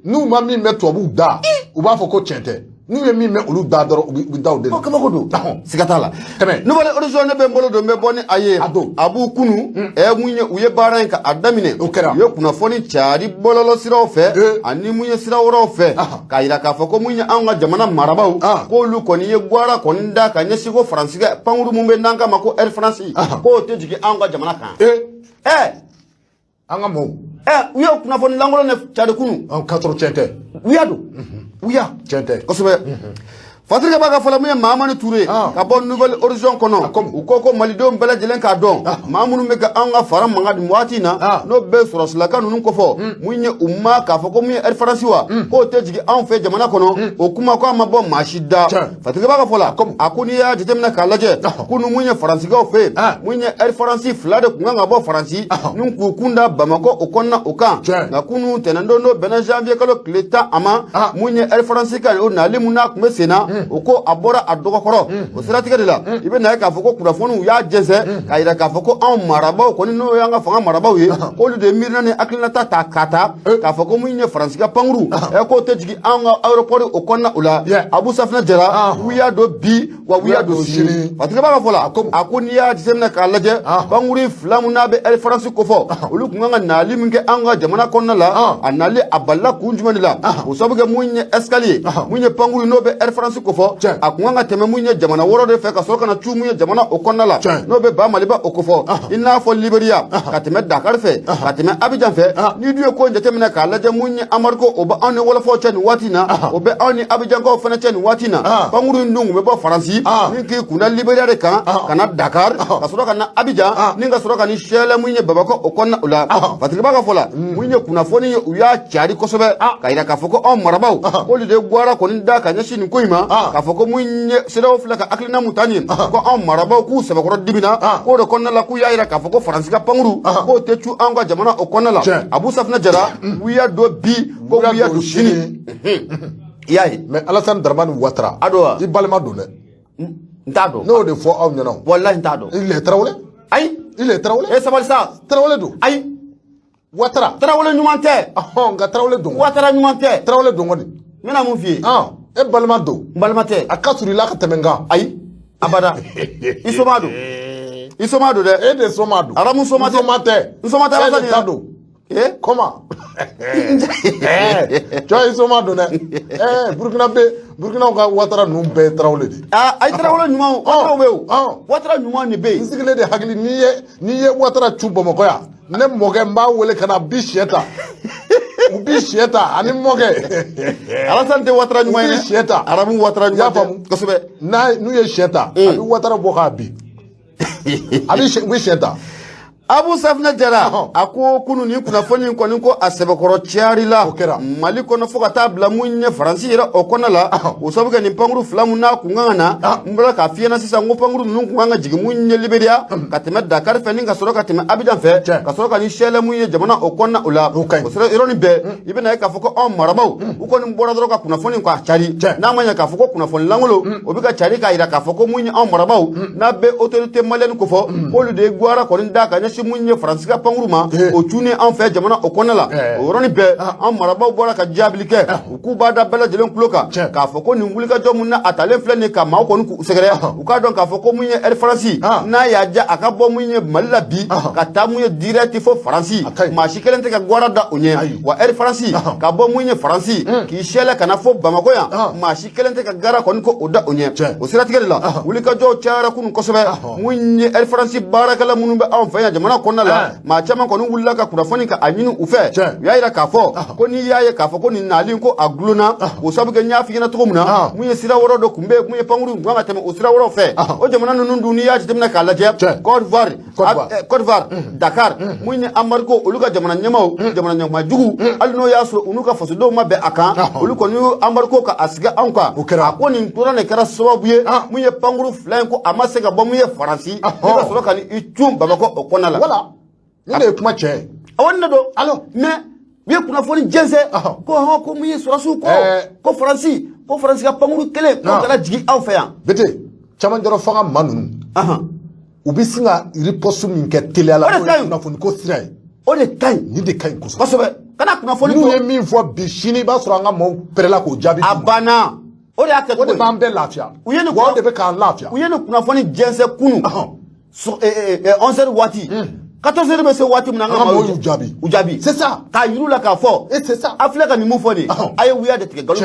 N'u ma min bɛ tubabuw da, u b'a fɔ ko tiɲɛ tɛ. N'u ye min mɛn olu da dɔrɔn, u bɛ da o de la. Ko kabako don. Siga t'a la. Tɛmɛ. Nouvelle Horizon, ne bɛ n bolo don, n bɛ bɔ ni a ye. A don. A b'u kunu mun ye, u ye baara in ka a daminɛ. O kɛra. U ye kunnafoni cari bɔlɔlɔ siraw fɛ ani mun ye sira wɛrɛw fɛ, k'a yira k'a fɔ ko mun ye anw ka jamana marabaaw, k'olu kɔni ye gwara kɔni da ka ɲɛsin ko Faransi ka pankuru mun bɛ n'an kama ko Air France, k'o tɛ jigin anw ka jamana kan. An ka mɔɔw. U ye kunnafoni lankolon de cari kunu. An ka sɔrɔ tiɲɛ tɛ. U y'a don, u y'a Tiɲɛ tɛ. Kosɛbɛ. Fatirikɛ b'a ka fɔlɔ mun ye Mahamani Ture ka bɔ Nouvelle Horizon kɔnɔ. Komi. U ko ko malidenw bɛɛ lajɛlen k'a dɔn, maa minnu bɛ ka anw ka fara mankan nin waati in na, n'o bɛ sɔrɔsilaka ninnu kɔfɔ, mun ye u ma k'a fɔ ko mun ye Air France wa, k'o tɛ jigin anw fɛ jamana kɔnɔ, o kuma ko a ma bɔ maa si da. Fatirikɛ b'a ka fɔ la, Komi. a ko n'i y'a jateminɛ k'a lajɛ, kunu mun ye Faransikaw fɛ yen, mun ye Air France fila de kun kan ka bɔ Faransi ni k'u kun da Bamakɔ o kɔnɔna o kan. Nka kunu tɛnɛndon, n'o bɛnna janvier kalo tile 10 a ma, mun ye Air France ka o nali mun n'a tun bɛ sen na, o ko a bɔra a dɔgɔkɔrɔ. O siratigɛ de la, i bɛ na ye k'a fɔ ko kunnafoniw y'a jɛnsɛn k'a yira k'a fɔ ko anw marabaaw kɔni, n'o y'an ka fanga marabaaw ye, k'olu de ye miirina ni hakilinata ta k'a ta k'a fɔ ko mun ye Faransi ka pankuru k'o tɛ jigin anw ka aéroport o kɔnɔna o la. Abu Safinɛ Jara, u y'a don bi wa u y'a don sini. Fatigɛ b'a ka fɔ la, a ko n'i y'a jateminɛ k'a lajɛ, pankuru fila mun n'a bɛ Air France kofɔ, olu tun kan ka nali min kɛ anw ka jamana kɔnɔna la, a nali a balila kun jumɛn de la? O sababu kɛ mun ye escale ye, mun ye pankuru n'o bɛ Air France kofɔ, a kun kan ka tɛmɛ mun ye jamana wɔɔrɔ de fɛ ka sɔrɔ ka na cu mun ye jamana o kɔnɔna la, n'o bɛ ba Maliba o kofɔ, i n'a fɔ Liberia, ka tɛmɛ Dakar fɛ, ka tɛmɛ Abidjan fɛ. N'i dun ye ko in jateminɛ k'a lajɛ, mun ye embargo o bɛ anw ni wɔlɔfɔw cɛ nin waati in na, o bɛ anw ni Abidjankaw fana cɛ nin waati in na. Pankuru in dun kun bɛ bɔ Faransi ni k'i kunda Liberia de kan ka na Dakar, ka sɔrɔ ka na Abidjan, ni ka sɔrɔ ka ni sɛlɛ mun ye Bamakɔ o kɔnɔna o la. Fatigɛ b'a ka fɔ la, mun ye kunnafoni ye, u y'a cari kosɛbɛ ka yira k'a fɔ ko anw marabaaw, k'olu de gwara kɔni da ka ɲɛsin nin ko in ma, k'a fɔ ko mun ye CEDEAO filɛ ka hakilina mun ta nin ye, ko anw marabaaw k'u sɛbɛkɔrɔ dimina k'o de kɔnɔna la, k'u y'a yira k'a fɔ ko Faransi ka pankuru k'o tɛ cu anw ka jamana o kɔnɔna la. Abu Safinɛ Jara, u y'a don bi ko u y'a don sini, i y'a ye. Mais Alassane Dramane Ouattara, A don wa? I balima don dɛ. N t'a dɔn. Ne y'o de fɔ aw ɲɛna o. Walahi, n t'a dɔn. Il est Tarawele. Ayi. Il est Tarawele. E sabali sa. Tarawele don. Ayi. Ouattara. Tarawele ɲuman tɛ. Ɔhɔn, nka Tarawele don. Ouattara ɲuman tɛ. Tarawele don kɔni. N bɛna mun f'i ye? E balima don. N balima tɛ. A ka surun i la ka tɛmɛ n kan. Ayi, abada, i soma don, i soma don dɛ. E de soma don. Aramu soma tɛ. N soma tɛ. N soma tɛ. E Alassane. de ta don. Eh? Comment? Tu vois, i soma don dɛ. Burukina bɛ, Burukinaw ka Ouattara ninnu bɛɛ ye Tarawele de ye. Ah, ayi, Tarawele ɲuman, Ouattaraw bɛ yen o. Ouattara ɲuman de bɛ N yen. sigilen de hakili, n'i ye Ouattara cu Bamakɔ yan, ne mɔkɛ n b'a wele ka na, bi sɛ ta. U bi sɛ ta ani mɔkɛ. Alassane tɛ Ouattara ɲuman ye U dɛ. bi sɛ ta. Aramu Ouattara I y'a ɲuman tɛ. faamu? Kosɛbɛ. N'a n'u ye sɛ ta, a bɛ Ouattara bɔ k'a bin. A bɛ sɛ, u bɛ sɛ ta. Abu Safinɛ Jara, a ko kunu ni kunnafoni in kɔni ko a sɛbɛkɔrɔ cayari la O kɛra. Mali kɔnɔ fo ka taa bila mun ye Faransi yɛrɛ o kɔnɔ la. O sababu kɛ nin pankuru fila mun n'a kun kan ka na, n bɔra k'a f'i ɲɛna sisan ko pankuru ninnu kun kan ka jigin mun ye Liberia, ka tɛmɛ Dakar fɛ, ni ka sɔrɔ ka tɛmɛ Abidjan fɛ, ka sɔrɔ ka ni sɛlɛ mun ye jamana o kɔnɔna o la. O ka ɲi. O sira yɔrɔnin bɛɛ, i bɛna ye k'a fɔ ko anw marabaaw, u kɔni bɔra dɔrɔn ka kunnafoni k'a cari. N'a ma ɲɛ k'a fɔ ko kunnafoni lankolon o bɛ ka cari k'a yira k'a fɔ ko mun ye anw marabaaw n'a bɛ autorité malienne kofɔ, k'olu de ye gwara kɔni da ka ɲɛsin mun ye Faransi ka pankuru ma, o cunnen anw fɛ jamana o kɔnɔna la. O yɔrɔnin bɛɛ, anw marabaaw bɔra ka jaabili kɛ, u k'u b'a da bɛɛ lajɛlen tulo kan k'a fɔ ko nin wulikajɔ mun na a talen filɛ nin ye ka maaw kɔni k'u sɛgɛrɛ, u k'a dɔn k'a fɔ ko mun ye Air France, n'a y'a diya a ka bɔ mun ye Mali la bi ka taa mun ye direct fo Faransi, A ka ɲi. maa si kelen tɛ ka gwara da o ɲɛ. Wa Air France ka bɔ mun ye Faransi k'i sɛlɛ ka na fo Bamakɔ yan, maa si kelen tɛ ka gara kɔni ko o da o ɲɛ. O siratigɛ de la, wulikajɔw cayara kunun kosɛbɛ. Mun ye Air France baarakɛla minnu bɛ anw fɛ yan jamana kɔnɔna la, maa caman kɔni wulila ka kunnafoni ka a ɲini u fɛ. U y'a yira k'a fɔ ko n'i y'a ye k'a fɔ ko nin nali ko a gulonna, o sababu kɛ n y'a f'i ɲɛna cogo min na, mun ye sira wɛrɛ dɔ tun bɛ yen, mun ye pankuru tun kan ka tɛmɛ o sira wɛrɛw fɛ, o jamana ninnu dun, n'i y'a jateminɛ k'a lajɛ, Côte d'Ivoire, Côte d'Ivoire. Côte d'Ivoire, Dakar, mun ye embargo, olu ka jamana ɲɛmaaw, jamana ɲɛmaa jugu, hali n'o y'a sɔrɔ u n'u ka fasodenw ma bɛn a kan, olu kɔni y'u embargo ka a sigi anw kan. O kɛra. A ko nin tora de kɛra sababu ye mun ye pankuru fila in ko a ma se ka bɔ mun ye Faransi ni ka sɔrɔ ka ni i cun Bamakɔ o kɔnɔna la. Voilà. Nin de ye kuma tiɲɛ ye. Awɔ, nin de don. Alors. Mais u ye kunnafoni jɛnsɛn ko hɔn, ko mun ye sɔrɔsiw ko ko Faransi ka pankuru kelen ko kana jigin aw fɛ yan. Bete, camancɛrɔ fanga maa ninnu, u bɛ sin ka riposte min kɛ teliya la, O de n'o ka ye ɲi. kunnafoni ko sira ye. O de ka ɲi. Nin de ka ɲi kosɛbɛ. Kosɛbɛ, kana kunnafoni N'u ko ye min fɔ bi, sini i b'a sɔrɔ an ka maaw pɛrɛla k'o jaabi A d'u ma. banna, o O de y'a kɛ O de b'an bɛɛ lafiya. U ye nin Wa o de bɛ k'an lafiya. U ye nin kunnafoni jɛnsɛn kunun 11 heures waati, 14 heures bɛ se waati min na, an ka maaw y'u jaabi. U jaabi. C'est ça. K'a yir'u la k'a fɔ Et c'est ça. A filɛ ka nin mun fɔ nin, a ye wuya de tigɛ, nkalon.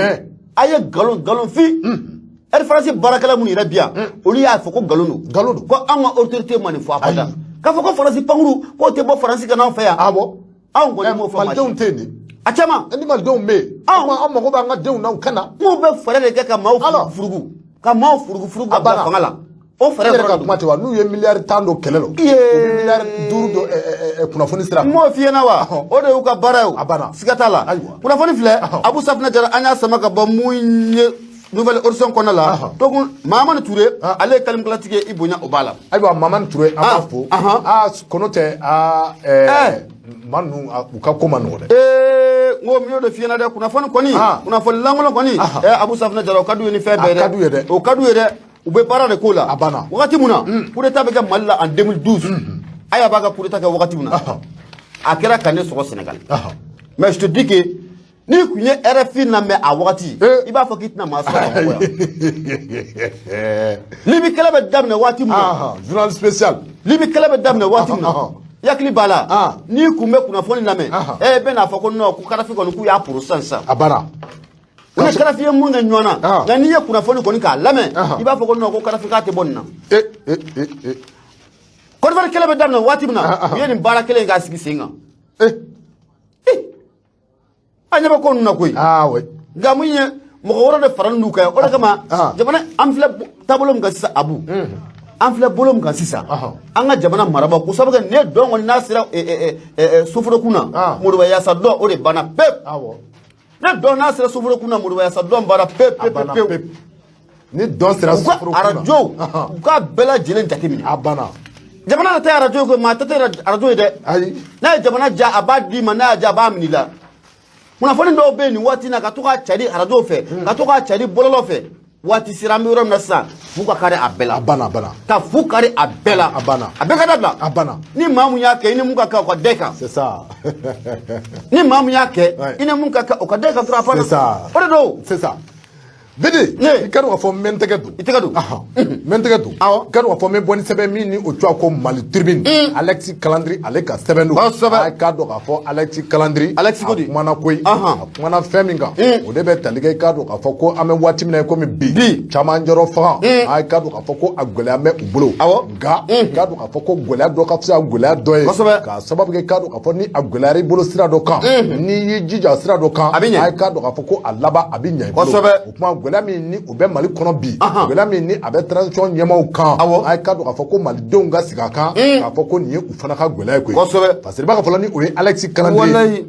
A ye nkalon, nkalon fin. Air France baarakɛla minnu yɛrɛ bi yan, olu y'a fɔ ko nkalon don. Nkalon don. Ko an ka autorité ma nin fɔ abada, k'a fɔ ko Faransi pankuru k'o tɛ bɔ Faransi ka n'anw fɛ yan. Anw kɔni m'o fɔ maa si. Malidenw tɛ yen de. A caman. Ni malidenw bɛ yen, an mago b'an ka denw na, u ka na. N'u bɛ fɛɛrɛ de kɛ ka maaw furugu, ka maaw furugu furugu ka bila fanga la, o fɛɛrɛ dɔrɔn ka kuma tɛ wa? N'u ye miliyari 10 don kɛlɛ la, u bɛ miliyari 5 don kunnafoni sira. N m'o f'i ɲɛna wa? O de y'u ka baara ye o. A banna. Siga t'a la. Kunnafoni filɛ, Abu Safinɛ Jara, an y'a sama ka bɔ mun ye Nouvel Horizon kɔnɔna la. Donc Mahamani Ture, ale ye kalimakalatigi ye, i bonya o b'a la. Ayiwa, Mahamani Ture, an b'a fo. Aa, kɔnɔ tɛ aa, maa ninnu, u ka ko ma nɔgɔ dɛ. Ee, n ko n y'o de f'i ɲɛna dɛ. Kunnafoni kɔni, kunnafoni lankolon kɔni, Abu Safinɛ Jara, o ka d'u ye ni fɛn bɛɛ ye dɛ. A ka d'u ye dɛ. O ka d'u ye dɛ. U bɛ baara de k'o la. A banna. Wagati mun na coup d'état bɛ kɛ Mali la en 2012, Aya b'a ka coup d'état kɛ wagati mun na, a kɛra ka ne sɔrɔ Sénégal. Mais je te dis que n'i kun ye RFI lamɛn a wagati, i b'a fɔ k'i tɛna maa sɔrɔ Bamakɔ yan. Libi kɛlɛ bɛ daminɛ waati mun na, Journal spécial. Libi kɛlɛ bɛ daminɛ waati mun na, i hakili b'a la, n'i kun bɛ kunnafoni lamɛn, e bɛ n'a fɔ ko non, ko Kadafi kɔni, k'u y'a poro sisan sisan. A banna. U ni Kadafi ye mun kɛ ɲɔgɔn na, nka n'i ye kunnafoni kɔni k'a lamɛn, i b'a fɔ ko non, ko Kadafi k'a tɛ bɔ nin na. Côte d'Ivoire kɛlɛ bɛ daminɛ waati min na, u ye nin baara kelen in k'a sigi sen kan. An ɲɛ bɛ ko ninnu na koyi. Nka mun ye mɔgɔ wɛrɛ de faralen d'u kan, o de kama jamana, an filɛ taabolo min kan sisan, Abu, an filɛ bolo min kan sisan, an ka jamana marabaaw ko sabu kɛ nin ye dɔn kɔni, n'a sera soforokun na, Moriba Yasa dɔn, o de banna pewu. Ne dɔn n'a sera soforokun na, Moriba Yasa dɔn banna pewu pewu pewu. Ni dɔn sera soforokun na, u ka arajo, u k'a bɛɛ lajɛlen jateminɛ. A banna. Jamana tɛ arajo ko, maa tɛ arajo ye dɛ. Ayi. N'a ye jamana ja, a b'a d'i ma, n'a y'a ja, a b'a minɛ i la. Kunnafoni dɔw bɛ yen nin waati in na, ka to k'a cari arajo fɛ, ka to k'a cari bɔlɔlɔ fɛ, waati sera, an bɛ yɔrɔ min na sisan, fu ka kari a bɛɛ la. A banna, a banna. Ka fu kari a bɛɛ la. A banna. A bɛɛ ka dabila. A banna. Ni maa mun y'a kɛ, i ni mun ka kan, o ka da i kan. C'est ça. Ni maa mun y'a kɛ, i ni mun ka kan, o ka da i kan dɔrɔn, a banna. C'est ça. O de don. C'est ça. Bidi, i ka dɔn k'a fɔ n bɛ n tɛgɛ don. I tɛgɛ don. N bɛ n tɛgɛ don. Awɔ. I ka dɔn k'a fɔ n bɛ bɔ ni sɛbɛn min ni o tɔgɔ ko Mali Tribune. Alexis Kalandri, ale ka sɛbɛn don. Kosɛbɛ. A k'a dɔn k'a fɔ Alexis Kalandri. Alexis ko di? A kumana koyi. A kumana fɛn min kan, o de bɛ tali kɛ, i k'a dɔn k'a fɔ ko an bɛ waati min na i komi bi. Bi. Camancɛrɔ fanga. A k'a dɔn k'a fɔ ko a gɛlɛya bɛ u bolo. Awɔ. Nka i k'a dɔn k'a fɔ ko gɛlɛya dɔ ka fisa gɛlɛya dɔ ye. Kosɛbɛ. K'a sababu kɛ, i k'a dɔn k'a fɔ ni a gɛlɛyara i bolo sira dɔ kan, n'i y'i jija sira dɔ kan, a bɛ ɲɛ. A k'a dɔn k'a fɔ ko a laban a bɛ ɲɛ i bolo. Kosɛbɛ. O kuma, gɛlɛya min ni o bɛ Mali kɔnɔ bi, gɛlɛya min ni a bɛ transition ɲɛmaaw kan, a k'a dɔn k'a fɔ ko malidenw ka sigi a kan k'a fɔ ko nin ye u fana ka gɛlɛya ye koyi. Kosɛbɛ. Parce que i b'a fɔ ni o ye Alexis Kalandri ye.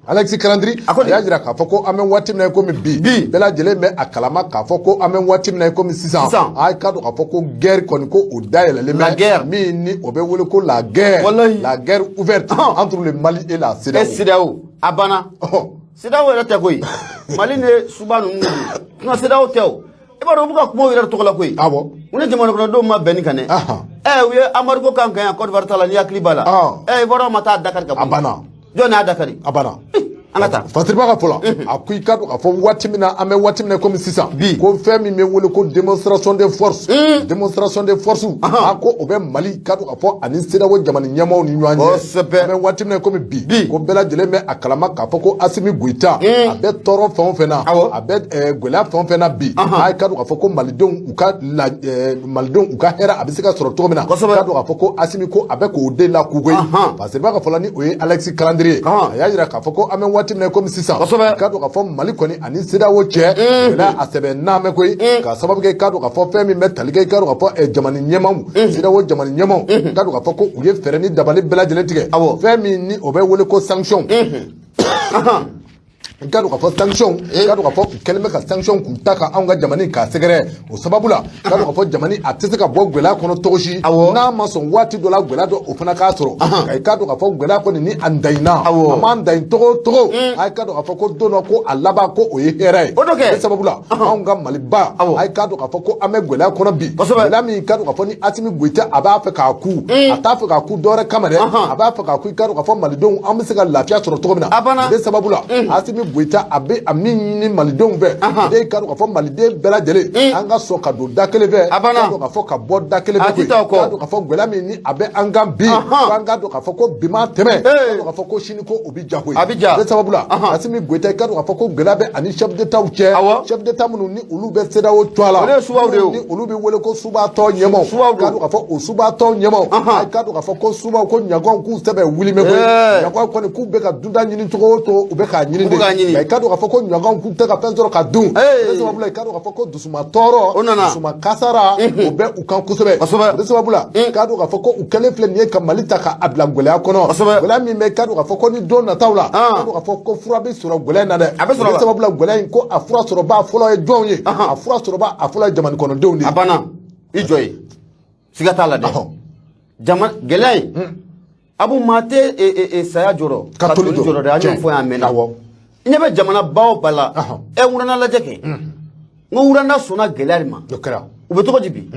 Alexis Kalandri, a y'a jira k'a fɔ ko an bɛ waati min na i komi bi, bɛɛ lajɛlen bɛ a kalama k'a fɔ ko an bɛ waati min na i komi sisan, a k'a dɔn k'a fɔ ko guerre kɔni, ko o dayɛlɛlen bɛ, min ni o bɛ wele ko la guerre, la guerre ouverte entre le Mali et la CEDEAO. Et CEDEAO, a banna. CEDEAO yɛrɛ tɛ koyi, Mali ni suba ninnu don, sinon CEDEAO tɛ o. I b'a dɔn, u bɛ ka kuma u yɛrɛ tɔgɔ la koyi. Awɔ. U ni jamana kɔnɔdenw ma bɛn ni kan dɛ. Ɛ, u ye embargo kan kan yan Côte d'Ivoire ta la, n'i hakili b'a la. Ɛ, Ivoire ma taa dakari ka bɔ. A banna. Jɔn y'a dakari? A banna. An ka taa. Fasiriba ka fɔ la, a ko i ka dɔn k'a fɔ waati min na, an bɛ waati min na komi sisan bi, ko fɛn min bɛ wele ko démonstration de force, démonstration de force, a ko o bɛ Mali, ka dɔn k'a fɔ ani CEDEAO jamana ɲɛmaaw ni ɲɔgɔn cɛ. Kosɛbɛ. An bɛ waati min na komi bi, ko bɛɛ lajɛlen bɛ a kalama k'a fɔ ko Asimi Goyita, a bɛ tɔɔrɔ fɛn o fɛn na, a bɛ gɛlɛya fɛn o fɛn na bi, a ka dɔn k'a fɔ ko malidenw u ka la, malidenw u ka hɛrɛ a bɛ se ka sɔrɔ cogo min na, Kosɛbɛ. Ka dɔn k'a fɔ ko Asimi ko a bɛ k'o de la k'u koyi. Fasiriba ka fɔ la, ni o ye Alexis Kalandri ye, a y'a jira k'a fɔ ko an bɛ waati min na komi sisan, Kosɛbɛ. K'a dɔn k'a fɔ Mali kɔni ani CEDEAO cɛ, gɛlɛya a sɛbɛn n'a mɛn koyi, k'a sababu kɛ, k'a dɔn k'a fɔ fɛn min bɛ tali kɛ, k'a dɔn k'a fɔ jamana ɲɛmaaw, CEDEAO jamana ɲɛmaaw, k'a dɔn k'a fɔ ko u ye fɛɛrɛ ni dabali bɛɛ lajɛlen tigɛ, fɛn min ni o bɛ wele ko sanction, i k'a dɔn k'a fɔ sanction, i k'a dɔn k'a fɔ u kɛlen bɛ ka sanction k'u ta ka anw ka jamana k'a sɛgɛrɛ. O sababu la, k'a dɔn k'a fɔ jamana a tɛ se ka bɔ gɛlɛya kɔnɔ cogo si, n'a ma sɔn waati dɔ la gɛlɛya dɔ o fana k'a sɔrɔ. Nka i k'a dɔn k'a fɔ gɛlɛya kɔni ni a daɲina, a m'an daɲi togo o togo, a k'a dɔn k'a fɔ ko don dɔ ko a laban ko o ye hɛrɛ ye. O dɔ kɛ. O sababu la, anw ka Maliba, a k'a dɔn k'a fɔ ko an bɛ gɛlɛya kɔnɔ bi. Gɛlɛya min, k'a dɔn k'a fɔ ni Asimi Goyita a b'a fɛ k'a ku, a t'a fɛ k'a ku dɔwɛrɛ kama dɛ, a b'a fɛ k'a ku, i k'a dɔn k'a fɔ malidenw an bɛ se ka lafiya sɔrɔ cogo min na. O de sababu la, Asimi Goïta a bɛ a min ɲini malidenw fɛ, o de ye k'a dɔn k'a fɔ maliden bɛɛ lajɛlen, an ka sɔn ka don da kelen fɛ, A banna. k'a dɔn k'a fɔ ka bɔ da kelen A fɛ tɛ koyi. taa o kɔ. K'a dɔn k'a fɔ gɛlɛya min ni a bɛ an kan bi, k'an k'a dɔn k'a fɔ ko bi ma tɛmɛ, k'a dɔn k'a fɔ ko sini ko o bɛ ja koyi. A bɛ ja. O de sababu la, Asimi Goïta, i k'a dɔn k'a fɔ ko gɛlɛya bɛ ani chef d'État cɛ, chef d'État minnu ni olu bɛ CEDEAO tɔgɔ la, O de ye subaw de ye o. ni olu bɛ wele ko subatɔ ɲɛmaaw, Subaw don. K'a dɔn k'a fɔ o subatɔ ɲɛmaaw, a k'a dɔn k'a fɔ ko subaw ko ɲagɔnw k'u sɛbɛ wuli mɛ koyi. Ɲagɔnw kɔni k'u bɛ ka dunta ɲini cogo o cogo, u bɛ k'a ɲini de. U bɛ k'a ɲini. Nka i k'a dɔn k'a fɔ ko ɲagɔnw k'u tɛ ka fɛn sɔrɔ ka dun. O de sababu la, i k'a dɔn k'a fɔ ko dusuma tɔɔrɔ, O nana. dusuma kasara, o bɛ u kan kosɛbɛ. O de sababu la, k'a dɔn k'a fɔ ko u kɛlen filɛ nin ye ka Mali ta k'a bila gɛlɛya kɔnɔ, gɛlɛya min bɛ, k'a dɔn k'a fɔ ko ni don nataw la, k'a dɔn k'a fɔ ko fura bɛ sɔrɔ gɛlɛya in na dɛ. A bɛ sɔrɔ O de wa? sababu la, gɛlɛya in ko a fura sɔrɔbaa fɔlɔ ye jɔnw ye? A fura sɔrɔbaa a fɔlɔ ye jamana kɔnɔdenw de ye. A banna, i jɔ ye, siga t'a la dɛ. Jama gɛlɛya in, Abu, maa tɛ saya jɔrɔ ka toli jɔrɔ dɛ. An y'o fɔ yan a mɛnna. I ɲɛ bɛ jamana ba o ba la, ɛ, Rwanda lajɛ kɛ. N ko Rwanda sɔnna gɛlɛya de ma. O kɛra. U bɛ tɔgɔ di bi?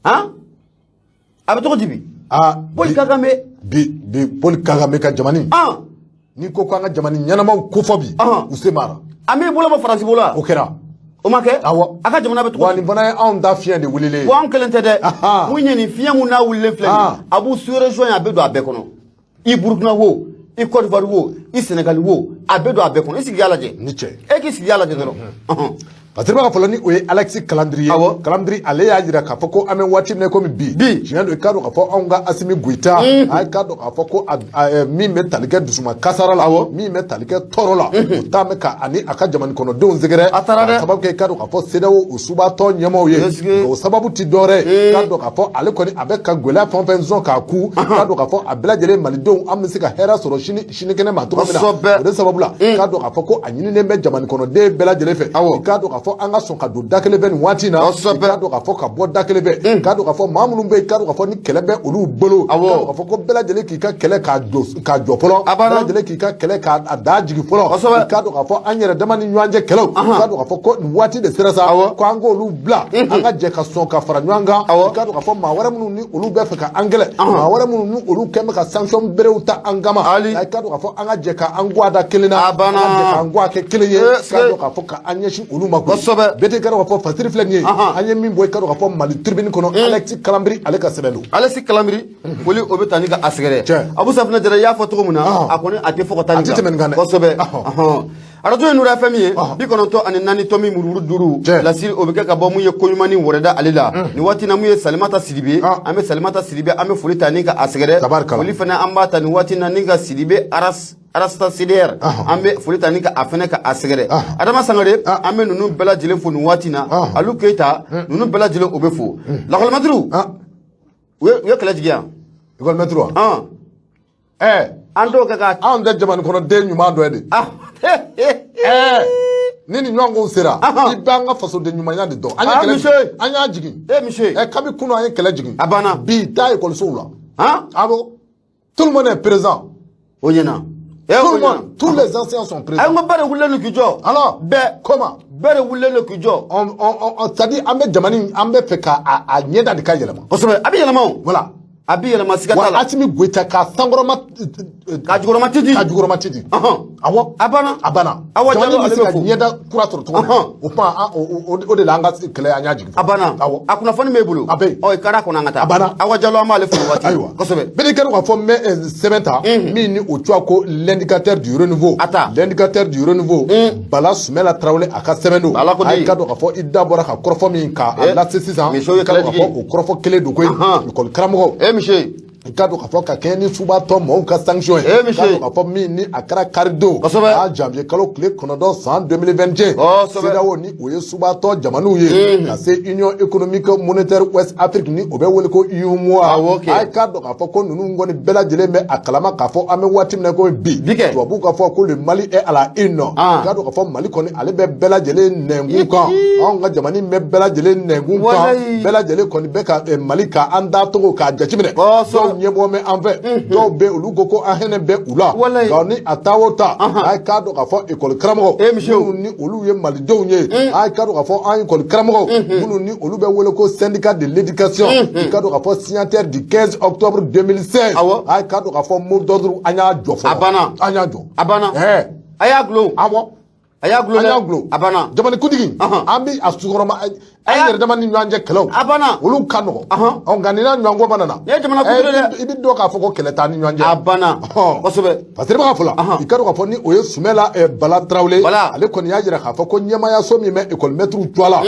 Han, a bɛ tɔgɔ di bi? Paul Kagame. Bi Paul Kagame ka jamana, n'i ko ko an ka jamana ɲɛnamaw kofɔ bi, u se mara. An b'i bolo bɔ Faransi bolo wa? O kɛra. O ma kɛ? Awɔ. A ka jamana bɛ tɔgɔ Wa di? nin fana ye anw da fiɲɛ de wulilen ye. Wa an kelen tɛ dɛ. Mun ye nin fiɲɛ mun n'a wulilen filɛ nin ye, a b'u sous région ye, a bɛ don a bɛɛ kɔnɔ. I Burukina wo, i Côte d'Ivoire wo, i Sénégal wo, a bɛ don a bɛɛ kɔnɔ. I sigi k'a lajɛ. Ni cɛ. E k'i sigi k'a lajɛ dɔrɔn. Parce que b'a fɔlɔ ni o ye Alexis Kalandiri ye. Kalandiri ale y'a jira k'a fɔ ko an bɛ waati min na komi bi. Bi. Tiɲɛ don, i k'a dɔn k'a fɔ anw ka Asimi Goïta, a k'a dɔn k'a fɔ ko min bɛ tali kɛ dusuma kasara la, min bɛ tali kɛ tɔɔrɔ la, o taa bɛ ka ani a ka jamana kɔnɔdenw sɛgɛrɛ. A taara dɛ. K'a sababu kɛ, i k'a dɔn k'a fɔ CEDEAO o subatɔ ɲɛmaaw ye. Est-ce que- Nka o sababu ti dɔwɛrɛ ye, k'a dɔn k'a fɔ ale kɔni a bɛ ka gɛlɛya fɛn o fɛn sɔn k'a ku, k'a dɔn k'a fɔ a bɛɛ lajɛlen malidenw an bɛ se ka hɛrɛ sɔrɔ sini sinikɛnɛ ma cogo min na. O de sababu la, k'a dɔn k'a fɔ ko a ɲininen bɛ jamana kɔnɔden bɛɛ lajɛlen fɛ, i k'a dɔn k'a fɔ an ka sɔn ka don da kelen fɛ nin waati in na, i k'a dɔn k'a fɔ ka bɔ da kelen fɛ, k'a dɔn k'a fɔ maa minnu bɛ yen, k'a dɔn k'a fɔ ni kɛlɛ bɛ olu bolo, k'a dɔn k'a fɔ ko bɛɛ lajɛlen k'i ka kɛlɛ k'a jɔ fɔlɔ, A banna. bɛɛ lajɛlen k'i ka kɛlɛ k'a da jigin fɔlɔ, i k'a dɔn k'a fɔ an yɛrɛ dama ni ɲɔgɔn cɛ kɛlɛw, k'a dɔn k'a fɔ ko nin waati de sera sa, ko an k'olu bila, an ka jɛ ka sɔn ka fara ɲɔgɔn kan, i k'a dɔn k'a fɔ maa wɛrɛ minnu ni olu bɛ fɛ ka an kɛlɛ, maa wɛrɛ minnu ni olu kɛn bɛ ka sanction berew ta an kama, Ali. i k'a dɔn k'a fɔ an ka jɛ ka an guwa da kelen na, A banna. an ka jɛ k'an guwa kɛ kelen ye, k'a dɔn k'a fɔ ka an ɲɛsin olu ma koyi. Bɛɛ tɛ k'a dɔn k'a fɔ fasiri filɛ nin ye, an ye min bɔ, i k'a dɔn k'a fɔ Mali Tribune kɔnɔ, Alexis Kalambry ale ka sɛbɛn don. Alexis Kalambry, foli o bɛ taa ni ka a sɛgɛrɛ. Tiɲɛ. Abu Safinɛ Jara, i y'a fɔ cogo min na, a kɔni a tɛ fɔ ka taa A nin tɛ tɛmɛ nin kan dɛ. Kosɛbɛ. Arajo ye Nura FM ye, 94.5. Lasiri o bɛ kɛ ka bɔ mun ye koɲuman ni wɛrɛda ale la nin waati na, mun ye Salimata Sidibe. An bɛ Salimata Sidibe, an bɛ foli ta ni ka a sɛgɛrɛ. Tabarikala. Foli fana an b'a ta nin waati na ni ka Sidibe Aras Arasta CDR, an bɛ foli ta ni ka a fɛnɛ ka a sɛgɛrɛ. Adama Sangare, an bɛ ninnu bɛɛ lajɛlen fo nin waati na. Alu Keyita, ninnu bɛɛ lajɛlen o bɛ fo. Lakɔlimɛtiriw, u ye kɛlɛ jigin yan. École maître wa? Ɛɛ. An t'o kɛ ka Anw tɛ jamana kɔnɔden ɲuman dɔ ye de. Ɛɛ, ni nin ɲɔgɔn kow sera, i b'an ka fasoden ɲumanya de dɔn. An ye kɛlɛ monsieur. jigin, an y'a jigin. Eh monsieur. Ɛ, kabi kunun an ye kɛlɛ jigin. A banna. Bi taa ekɔlisow la. Han. Ah bon, tout le monde est présent. O ɲɛna. Eh, Tout o le ɲɛna. monde, tous les enseignants sont Ayi, présents. n ko bɛɛ de wulilen don k'i jɔ. Alors, Bɛɛ. comment? Bɛɛ de wulilen don k'i jɔ. On, c'est-à-dire an bɛ jamana in, an bɛ fɛ ka a ɲɛda de ka yɛlɛma. Kosɛbɛ, a bɛ yɛlɛma o. Voilà. A bɛ yɛlɛma, siga Wa t'a la. Asimi Goïta ka sankɔrɔma K'a jukɔrɔma titi. Ka jukɔrɔma titi. Awɔ. A banna. A banna. Awa Jamana Jalo, in bɛ ale se bɛ ka fo. ɲɛda kura sɔrɔ cogo min na. O kuma o de la an ka kɛlɛ an y'a jigin. A banna. Awɔ. A kunnafoni b'e bolo. A bɛ yen. Ɔ, i kari a kɔnɔ an ka taa. A banna. Awa Jalo, an b'ale fo nin waati. Ayiwa. Kosɛbɛ. Bɛɛ kɛra k'a fɔ n bɛ sɛbɛn ta min ni o tɔgɔ ko L'indicateur du renouveau. A ta. L'indicateur du renouveau. Bala Sumɛla Tarawele a ka sɛbɛn don. Ala ko A di. ye k'a dɔn k'a fɔ i da bɔra ka kɔrɔfɔ min ka a lase sisan. Misiw ye I k'a dɔn kɛlɛ k'a fɔ jigin. o kɔrɔfɔ kelen don koyi. Ekɔli karamɔgɔw. Eh monsieur. I k'a dɔn k'a fɔ ka kɛɲɛ ni subatɔ mɔgɔw ka sanction ye. Eh, monsieur. I k'a dɔn k'a fɔ min ni a kɛra karidon. A janvier kalo tile 9 san 2021. CEDEAO ni o ye subatɔ jamanaw ye. Ka se Union économique monétaire Ouest Afrique ni o bɛ wele ko UEMOA. Awɔ, kɛ. A ye k'a dɔn k'a fɔ ko ninnu kɔni bɛɛ lajɛlen bɛ a kalama k'a fɔ an bɛ waati min na komi bi. Bi kɛ. Tubabuw ka fɔ ko le Mali est à la une. I k'a dɔn k'a fɔ Mali kɔni ale bɛ bɛɛ lajɛlen nɛnkun kan. Anw ka jamana in bɛ bɛɛ lajɛlen nɛnkun kan. Walayi. Bɛɛ lajɛlen kɔni bɛ ka Mali ka an dacogo k'a jateminɛ. Dɔw ɲɛbɔ bɛ an fɛ, dɔw bɛ olu ko ko an hinɛ bɛ u la. Walayi. Nka ni a taa o ta, a ye k'a dɔn k'a fɔ ekɔli karamɔgɔ Eh, monsieur. minnu ni olu ye malidenw ye, a ye k'a dɔn k'a fɔ an ekɔli karamɔgɔw minnu ni olu bɛ wele ko syndicat de l'éducation, i k'a dɔn k'a fɔ signataire du 15 octobre 2016, a ye k'a dɔn k'a fɔ mot d'ordre an y'a jɔ fɔlɔ. A banna. An y'a jɔ. A banna. Ɛɛ. A y'a gulon. Awɔ. A y'a gulon An dɛ. y'a gulon. A banna. Jamanakuntigi, an bɛ a sukɔrɔma an yɛrɛ dama ni ɲɔgɔn cɛ kɛlɛw, A banna. olu ka nɔgɔn. Ɔ, nka ni n'a ɲɔgɔn ko mana na, Nin ye jamanakuntigi ye dɛ. i bɛ dɔn k'a fɔ ko kɛlɛ t'an ni ɲɔgɔn cɛ. A banna. Kosɛbɛ. Parce que b'a fɔ la, i ka dɔn k'a fɔ ni o ye Sumɛla Bala Tarawele, Bala. ale kɔni y'a jira k'a fɔ ko ɲɛmaayaso min bɛ école maître tɔgɔ la,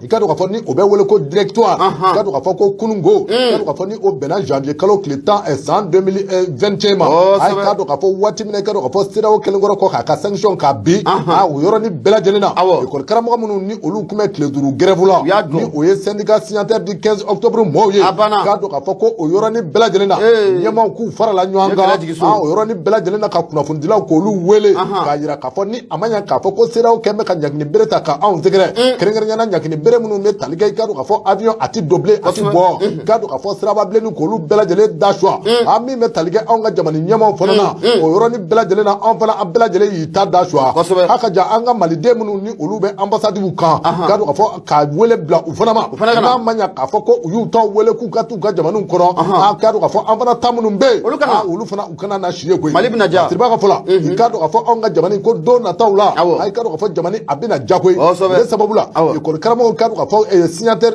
i ka dɔn k'a fɔ ni o bɛ wele ko directoire, i ka dɔn k'a fɔ ko kunungo, i ka dɔn k'a fɔ ni o bɛnna janvier kalo tile 10 san 2021 ma, a ka dɔn k'a fɔ waati min na, i ka dɔn k'a fɔ CEDEAO kɛlen kɔrɔ kɔ k'a ka sanction k'a bin, a o yɔrɔnin bɛɛ lajɛlen na, école karamɔgɔ minnu ni olu tun bɛ tile 5 grève la, U y'a dɔn. ni o ye syndicat signataire du 15 octobre mɔɔw ye, A banna. k'a dɔn k'a fɔ ko o yɔrɔnin bɛɛ lajɛlen na, ɲɛmaaw k'u farala ɲɔgɔn Ye kan, kɛlɛ jigin so. O yɔrɔnin bɛɛ lajɛlen na, ka kunnafonidilaw k'olu wele k'a jira k'a fɔ ni a ma ɲɛ k'a fɔ ko CEDEAO kɛn bɛ ka ɲangini bere ta ka anw sɛgɛrɛ, kɛrɛnkɛrɛnnenya la ɲangini bere minnu bɛ tali kɛ, i ka dɔn k'a fɔ avion a ti don bilen, a ti bɔ, i ka dɔn k'a fɔ siraba bilenni k'olu bɛɛ lajɛlen da suwa, a min bɛ tali kɛ anw ka jamana ɲɛmaaw fana na, o yɔrɔnin bɛɛ lajɛlen na, anw fana an bɛɛ lajɛlen y'i ta da suwa. A ka ja an ka maliden minnu ni olu bɛ ambassade kan, ka dɔn k'a fɔ k'a wele bila u fana ma, fana ka na. N'a ma ɲɛ k'a fɔ ko u y'u taw wele k'u ka t'u ka jamanaw kɔnɔ, a ka dɔn k'a fɔ an fana ta minnu bɛ yen, Olu ka na. Olu fana u kana na si ye koyi. Mali bɛna diya. Siriba ka fɔ la, i ka dɔn k'a fɔ anw ka jamana ko don nataw la, a ka dɔn k'a fɔ jamana a bɛna ja koyi. O de sababu la, école karamɔgɔw ka dɔn k'a fɔ signataire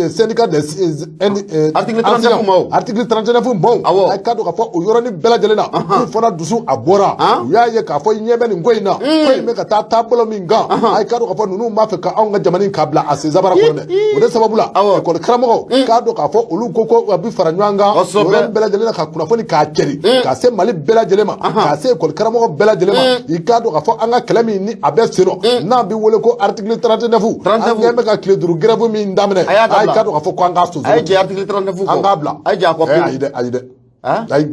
syndicat des Article 39 maaw. Article 39 maaw, a ka dɔn k'a fɔ o yɔrɔnin bɛɛ lajɛlen na, k'u fana dusu a bɔra. U y'a ye k'a fɔ i ɲɛ bɛ nin ko in na, ko in bɛ ka taa taabolo min kan, a ka dɔn k'a fɔ ninnu b'a fɛ ka anw ka jamana in k'a bila a senzabara kɔnɔ dɛ. O de sababu la, école karamɔgɔw k'a dɔn k'a fɔ olu ko ko a bɛ fara ɲɔgɔn kan o yɔrɔnin bɛɛ lajɛlen na, ka kunnafoni k'a cɛri ka se Mali bɛɛ lajɛlen ma, ka se école karamɔgɔ bɛɛ lajɛlen ma. I k'a dɔn k'a fɔ an ka kɛlɛ min ni a bɛ sen nɔ, n'a bɛ wele ko article 39, 39. An kɛn bɛ ka tile 5 grève min daminɛ, A y'a dabila. I k'a dɔn k'a fɔ ko an k'a soso. A ye jɛ article 39 kɔ. An k'a bila. A ye jɛ a kɔ pewu. Ayi dɛ, ayi dɛ. Ayi,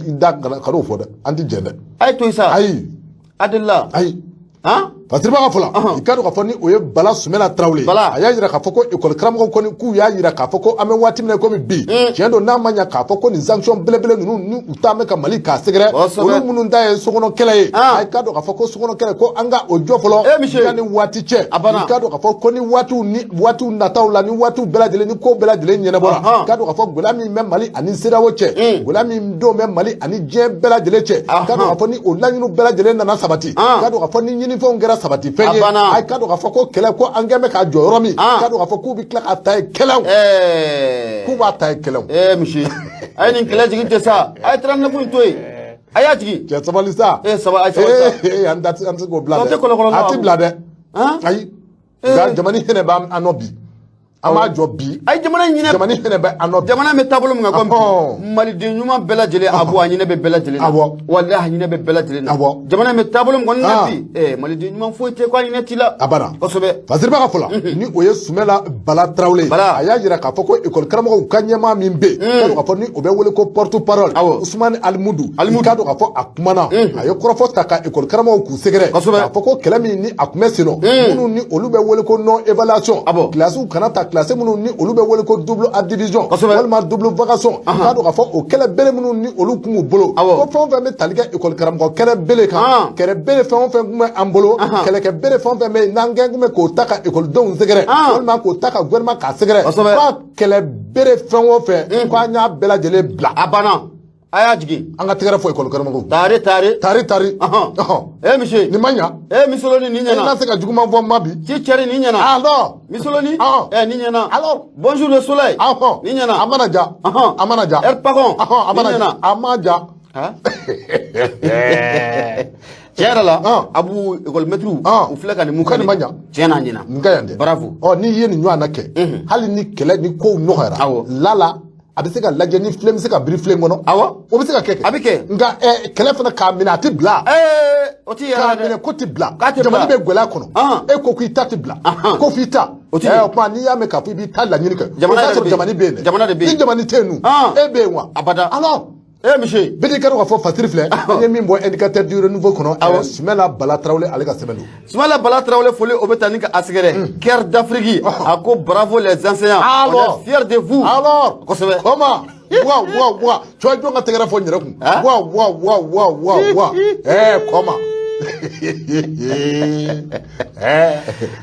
i da kan'o fɔ dɛ, an ti jɛ dɛ. A ye to yen sa. Ayi. A delila. Ayi. Fasiriba ka fɔ la, i ka dɔn k'a fɔ ni o ye Bala Sumɛla Tarawele, Bala. a y'a jira k'a fɔ ko école karamɔgɔw kɔni k'u y'a jira k'a fɔ ko an bɛ waati min na komi bi, tiɲɛ don, n'a ma ɲɛ k'a fɔ ko nin sanction belebele ninnu ni u taa bɛ ka Mali k'a sɛgɛrɛ, olu minnu ta ye sokɔnɔ kɛlɛ ye, a ka dɔn k'a fɔ ko sokɔnɔ kɛlɛ ko an ka o jɔ fɔlɔ Monsieur. yanni waati cɛ. A banna. I ka dɔn k'a fɔ ko ni waatiw ni waatiw nataw la, ni waatiw bɛɛ lajɛlen ni ko bɛɛ lajɛlen ɲɛnabɔra, i ka dɔn k'a fɔ gɛlɛya min bɛ Mali ani CEDEAO cɛ, gɛlɛya min don bɛ Mali ani diɲɛ bɛɛ lajɛlen cɛ, i ka dɔn k'a fɔ ni o laɲiniw bɛɛ lajɛlen nana sabati, i ka dɔn k'a fɔ ni ɲinifɛnw kɛra sabati fɛn A ye, banna. a ka dɔn k'a fɔ ko kɛlɛ ko an kɛn bɛ k'a jɔ yɔrɔ min, i ka dɔn k'a fɔ k'u bɛ tila k'a ta ye kɛlɛw, k'u b'a ta ye kɛlɛw. Monsieur, a ye nin kɛlɛ jigin tɛ sa, a ye 39 in to yen, a y'a jigin. Cɛ, sabali sa. Saba, a ye sabali sa. An da an tɛ se k'o bila Tɔ dɛ. tɛ kɔlɔkɔlɔ la, A ti bila dɛ. Ayi, nka jamana hinɛ b'an nɔ bi, an b'a jɔ bi. A ye jamana in ɲinɛ. Jamana hinɛ bɛ an nɔ bi. Jamana bɛ taabolo min kan komi bi, maliden ɲuman bɛɛ lajɛlen a bɔ a ɲinɛ bɛ bɛɛ lajɛlen na. Walahi, a ɲinɛ bɛ bɛɛ lajɛlen na. Jamana in bɛ taabolo min kɔni na bi, maliden ɲuman foyi tɛ ko a ɲinɛ t'i la. A banna. Kosɛbɛ. Fasiriba ka fɔ la, ni o ye Sumɛla Bala Tarawele, Bala. a y'a jira k'a fɔ ko école karamɔgɔw ka ɲɛmaa min bɛ yen, k'a dɔn k'a fɔ ni o bɛ wele ko porte parole, Usumani Alimudu, Alimudu. I k'a dɔn k'a fɔ a kumana, a ye kɔrɔfɔ ta ka école karamɔgɔw k'u sɛgɛrɛ, k'a fɔ ko kɛlɛ min ni a tun bɛ sen nɔ, minnu ni olu bɛ wele ko non évaluation, kilasiw kana ta, kilasi minnu ni olu bɛ wele ko double A division walima double vacation, k'a dɔn k'a fɔ o kɛlɛ bere minnu ni olu tun b'u bolo, ko fɛn o fɛn bɛ tali kɛ école karamɔgɔ kɛlɛ bere kan, kɛlɛ bere fɛn o fɛn tun bɛ an bolo, kɛlɛkɛ bere fɛn o fɛn bɛ yen n'an kɛn tun bɛ k'o ta ka ekɔlidenw sɛgɛrɛ walima k'o ta ka gouvernement k'a sɛgɛrɛ, k'a kɛlɛ bere fɛn o fɛn, k'an y'a bɛɛ lajɛlen bila. A banna, a y'a jigin. An ka tɛgɛrɛ fɔ ekɔli karamɔgɔw. Tare tare. Tari tari. Monsieur. Nin ma ɲa. Misoloni, nin E ɲɛna. na se ka juguman fɔ n ma bi. Ci cɛri, nin ɲɛna. Alors. Misoloni. Nin ɲɛna. Alors. Bonjour le soleil. Nin ɲɛna. A mana ja. A mana ja. Air Pagon. A mana Nin ja. ɲɛna. A ma ja. Tiɲɛ yɛrɛ la, Abu, école maître u filɛ ka nin mun U ka nin ma ɲa. Tiɲɛ n'a ɲɛna. Nin ka yan dɛ. Bravo. Ɔ, n'i ye nin ɲɔgɔnna kɛ, hali ni kɛlɛ ni kow nɔgɔyara, lala a bɛ se ka lajɛ ni filen bɛ se ka biri filen kɔnɔ. O bɛ se ka kɛ. A bɛ kɛ. Nka kɛlɛ fana k'a minɛ, a tɛ bila. O ti yɛrɛ K'a dɛ. minɛ ko tɛ bila. K'a tɛ Jamana bila. bɛ gɛlɛya kɔnɔ. E ko k'i ta tɛ bila. Ko f'i ta. O ti O tuma n'i y'a mɛn k'a fɔ i b'i ta laɲini kɛ, Jamana o b'a yɛrɛ sɔrɔ de bɛ yen. jamana bɛ yen dɛ. Jamana de bɛ yen. Ni jamana tɛ yen dun, e bɛ yen wa? Abada. Alors. Monsieur. Bɛɛ n'i ka dɔn k'a fɔ Fasiri filɛ, an ye min bɔ indicateur du renouveau kɔnɔ, Sumɛla Bala Tarawele ale ka sɛbɛn don. Sumala Bala Tarawele, foli o bɛ taa ni ka a sɛgɛrɛ. Cœur d'Afrique. A ko bravo les enseignants. On Alors. est fiers de vous. Alors. Kosɛbɛ. Comment? Wa wa wa. Tu as jɔn ka tɛgɛrɛ fɔ n yɛrɛ kun. Wa wa wa wa wa wa. Comment?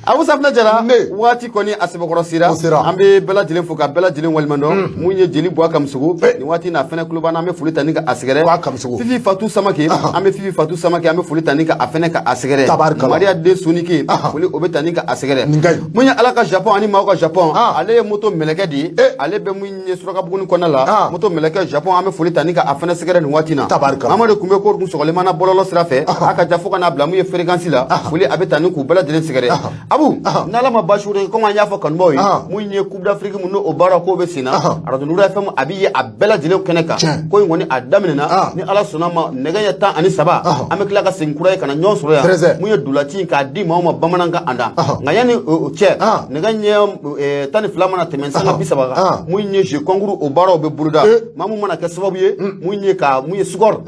Abu Safinɛ Jara, Ne. waati kɔni a sɛbɛkɔrɔ sera. O sera. An bɛ bɛɛ lajɛlen fo ka bɛɛ lajɛlen waleɲuman dɔn. Mun ye jeli Buwa Kamisogo nin waati n'a fɛnɛ kulo b'an na, an bɛ foli ta ni ka a sɛgɛrɛ. Buwa Kamisogo. Fifi Fatu Samake, an bɛ Fifi Fatu Samake, an bɛ foli ta ni ka a fɛnɛ ka a sɛgɛrɛ. Tabarikala. Maria den Sonike, foli o bɛ ta ni ka a sɛgɛrɛ. Nin ka ɲi. Mun ye Ala ka Japon ani maaw ka Japon, ale ye moto mɛlɛkɛ de ye. Ale bɛ mun ye Surakabuguni kɔnɔna la, moto mɛlɛkɛ Japon, an bɛ foli ta ni ka a fɛnɛ sɛgɛrɛ nin waati na. Tabarikala. Mamadu kun bɛ ko kun sɔgɔlen mana bɔlɔlɔ sira fɛ, a ka ja fo ka n'a bila mun ye fréquence la, foli a bɛ ta ni k'u bɛɛ lajɛlen sɛgɛrɛ. Abu, n'Ala ma baasi wɛrɛ kɛ, komi an y'a fɔ kanubaw ye, mun ye Coupe d'Afrique mun n'o baara k'o bɛ sen na, Radio Nura FM a bɛ ye a bɛɛ lajɛlen kɛnɛ kan. Ko in kɔni a daminɛna, ni Ala sɔnna ma, nɛgɛ ɲɛ 13, an bɛ tila ka segin kura ye ka na ɲɔgɔn sɔrɔ yan. 13. Mun ye dolaci in k'a di maaw ma bamanankan an da. Nka yanni o cɛ, nɛgɛ ɲɛ 12 mana tɛmɛ sanga 30 kan, mun ye jeu concours o baaraw bɛ boloda. Maa mun mana kɛ sababu ye mun ye ka mun ye score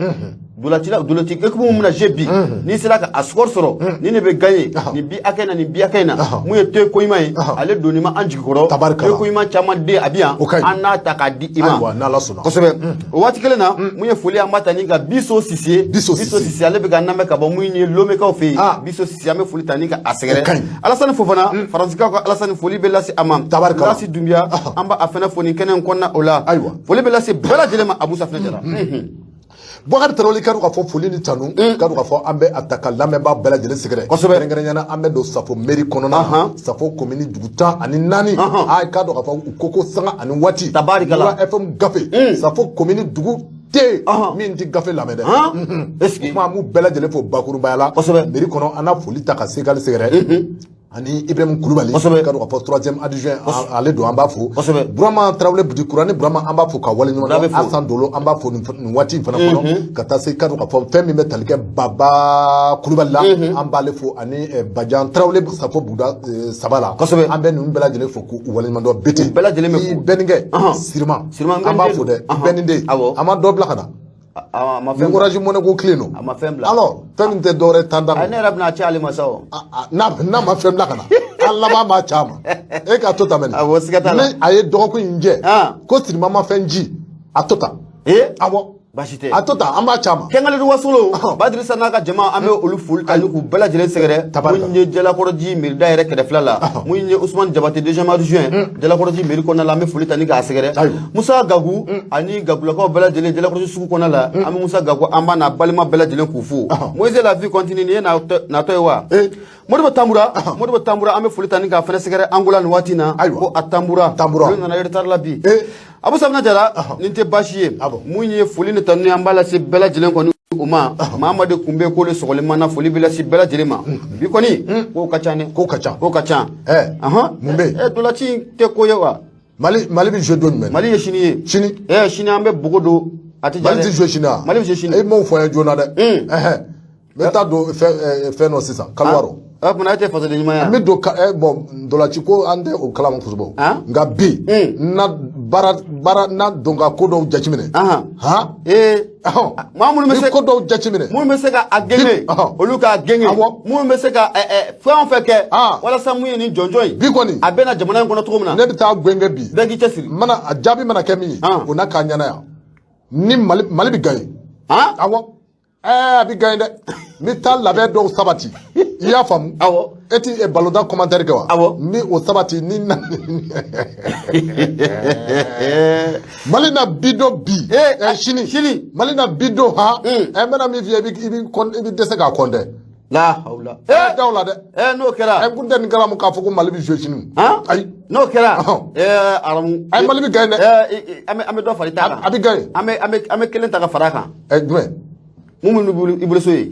dolacila dolaci équipe mun bɛna jouer bi, n'i sera ka a score sɔrɔ, ni ne bɛ gagner nin bi hakɛ in na, nin bi hakɛ in na, mun ye te ko ɲuman ye, ale donni ma an jigi kɔrɔ. Tabarikala. Te ko ɲuman caman den a bi yan, O ka ɲi. an n'a ta k'a di i ma. Ayiwa, n'Ala sɔnna. Kosɛbɛ. O waati kelen na, mun ye foli an b'a ta ni ka Biso Sise. Biso Sise. Sise, ale bɛ ka lamɛn ka bɔ mun ye Lomekaw fɛ yen. Biso Sise, an bɛ foli ta ni ka a sɛgɛrɛ. O ka ɲi. Alasani Fofana, Faransikaw ka Alasani, foli bɛ lase a ma. Tabarikala. Lasi Dunbiya, an b'a fɛnɛ fo nin kɛnɛ in kɔnɔna o la. Ayiwa. Foli bɛ lase bɛɛ lajɛlen ma, Abu Safinɛ Jara. Bɔkari Tarawele, ka k'a fɔ foli ni tanu, ka k'a fɔ an bɛ a ta ka lamɛnbaa bɛɛ lajɛlen sɛgɛrɛ. Kɛrɛnkɛrɛnnenya la, an bɛ don Safo mairie kɔnɔna na, Safo commune dugu 14. A k'a dɔn k'a fɔ u ko ko sanga ani waati. Tabarikala. Mura FM gafe, Safo commune dugu tɛ yen min tɛ gafe lamɛn dɛ. Est-ce que O kuma, an b'u bɛɛ lajɛlen fo bakurubaya la. Mairie kɔnɔ, an n'a foli ta ka Segali sɛgɛrɛ ani Ibrahim Kulubali, ka dɔn k'a fɔ troisième adjoint ale don, an b'a fo. Burama Tarawele Budikurani Burama, an b'a fo ka wale ɲuman Bɛɛ bɛ dɔn. fo. Asan Dolo, an b'a fo nin waati in fana kɔnɔ, ka taa se ka dɔn k'a fɔ fɛn min bɛ tali kɛ Baba Kulubali la, an b'ale fo, ani Bajan Tarawele Safo Buda saba la. An bɛ ninnu bɛɛ lajɛlen fo k'u wale ɲuman dɔn. Bete U bɛɛ lajɛlen bɛ i fo. bɛnninkɛ Sirima, Sirima, an b'a fo dɛ. Bɛnniden, an ma dɔ bila ka na. A ma Ni fɛn bila. Orange Money ko clé don. A ma fɛn bila. Alors, fɛn min tɛ dɔwɛrɛ tan Ayi, ne yɛrɛ bɛna ci ale ma sa o. N'a ma fɛn bila ka na, an laban b'a ca ma, e k'a to tan mɛnɛ. Awɔ, siga t'a la. Ni a ye dɔgɔkun in jɛ ko Sirima ma fɛn ji, a to tan. Awɔ. Baasi tɛ. A to tan, an b'a ca ma. Kɛngale Wasolo, Badirisa n'a ka jama, an bɛ olu foli ta ni k'u bɛɛ lajɛlen sɛgɛrɛ. Tabarika. Mun ye Jalakɔrɔji mairie da yɛrɛ kɛrɛfɛla la, mun ye Usumani Jabate deuxième adjoint Jalakɔrɔji mairie kɔnɔna la, an bɛ foli ta ni k'a sɛgɛrɛ. Musa Gagu ani Gagulakaw bɛɛ lajɛlen Jalakɔrɔji sugu kɔnɔna la, an bɛ Musa Gagu, an b'a n'a balima bɛɛ lajɛlen k'u fo. Moise, la vie continue, nin ye natɔ ye wa? Modibo Tambura, Modibo Tambura, an bɛ foli ta ni k'a fɛnɛ sɛgɛrɛ Angola nin waati in na. Ko a Tambura. Tambura. Olu nana retard la bi. Abu Safinɛ Jara, nin tɛ baasi ye. Ah bon. Mun ye foli ni tanu ye, an b'a lase bɛɛ lajɛlen kɔni o ma. Mamadu kun bɛ k'olu sɔgɔli ma na, foli bɛ lase bɛɛ lajɛlen ma. Bi kɔni, kow ka ca dɛ. Kow ka ca. Kow ka ca. Mun bɛ yen? Dolaci in tɛ ko ye wa? Mali bɛ jouer don jumɛn? Mali ye sini ye. Sini. Sini an bɛ bogo don. A tɛ ja Mali dɛ. tɛ jouer sini wa? Mali bɛ jouer sini. E m'o fɔ an ye joona dɛ. N bɛ taa don fɛn dɔ sisan, kaliwa rɔ. O tuma e tɛ fasoden ɲuman ye N wa? bɛ don bon, dolaci ko an tɛ o kalama kosɛbɛ o. Nka bi n na baara baara n na don ka ko dɔw jateminɛ. Han. Maa minnu bɛ Ni se ko dɔw jateminɛ. Minnu bɛ se ka a genge, olu k'a genge. Minnu bɛ se ka fɛn o fɛn kɛ walasa mun ye nin jɔnjɔn in, Bi kɔni, a bɛ na jamana in kɔnɔ cogo min na. Ne bɛ taa genge bi. Bɛɛ k'i cɛsiri. Mana a jaabi mana kɛ min ye, o na k'a ɲɛna yan. Ni Mali bɛ gagner. Awɔ. A bɛ gagner dɛ. N bɛ taa labɛn dɔw sabati. I y'a faamu? Awɔ. E ti balontan commentaire kɛ wa? Awɔ. N bɛ o sabati ni na Mali na bi don bi. Sini. Sini. Mali na bi don han. N bɛna min f'i ye, i bɛ dɛsɛ k'a kɔntɛ. La hawla. Da o la dɛ. N'o kɛra. N kun tɛ nin kalamu k'a fɔ ko Mali bɛ jouer sini. Ayi. N'o kɛra. Aramu. Ayi, Mali bɛ gagner dɛ. An bɛ dɔ fara i ta kan. A bɛ gagner. An bɛ kelen ta ka fara a kan. Jumɛn? Mun bɛ i bolo so ye?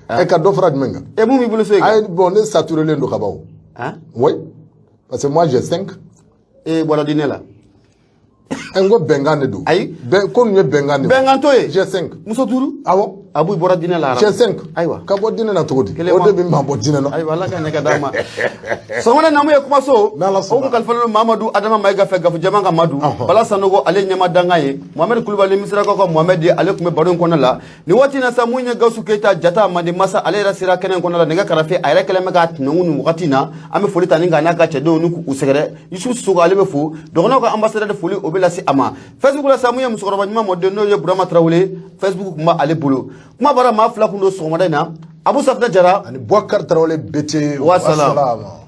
Ka dɔ fara jumɛn kan? Mun b'i bolo so ye? Ayi, bon, ne saturé len don ka ban o. Oui. Parce que moi j'ai 5. Bɔra di ne la. N ko bɛnkan de don. Ayi. Bɛn ko ninnu ye bɛnkan de ye. Bɛnkan t'o ye. J'ai 5. Muso duuru. Awɔ. Abu bɔra diinɛ la. J'ai 5. Ayiwa. Ka bɔ diinɛ na cogo di? Kelen O de bɛ maa bɔ diinɛ na. Ayiwa, Ala ka ɲɛ ka d'a ma. Sɔgɔmada namu ye kumaso. N'Ala sɔnna. O kun kalifalen don Mamadu Adama Mayiga fɛ, Gafu Jama ka Madu. Bala Sanogo, ale ɲɛma dangan ye. Mohamed Kulubali, Misirakaw ka Mohamed, ale tun bɛ baro in kɔnɔna la. Nin waati in na sa, mun ye Gawusu Keyita jata Mande Masa, ale yɛrɛ sera kɛnɛ in kɔnɔna la, nɛgɛ karafe a yɛrɛ kɛlen bɛ k'a tɛnɛngu nin wagati in na. An bɛ foli ta ni k'a n'a ka cɛdenw ni k'u sɛgɛrɛ. Yusufu Sisoko, ale bɛ fo. Dɔgɔnɔw ka ambassadeur foli o bɛ lase a ma. Facebook la sa, mun ye musokɔrɔba ɲuman mɔden n'o ye Burama Tarawele, Facebook tun b'ale bolo. Kuma bara maa fila kun don sɔgɔmada in na, Abu Safinɛ Jara ani Boubacar Tarawele Bete. Wassalam. Wassalam.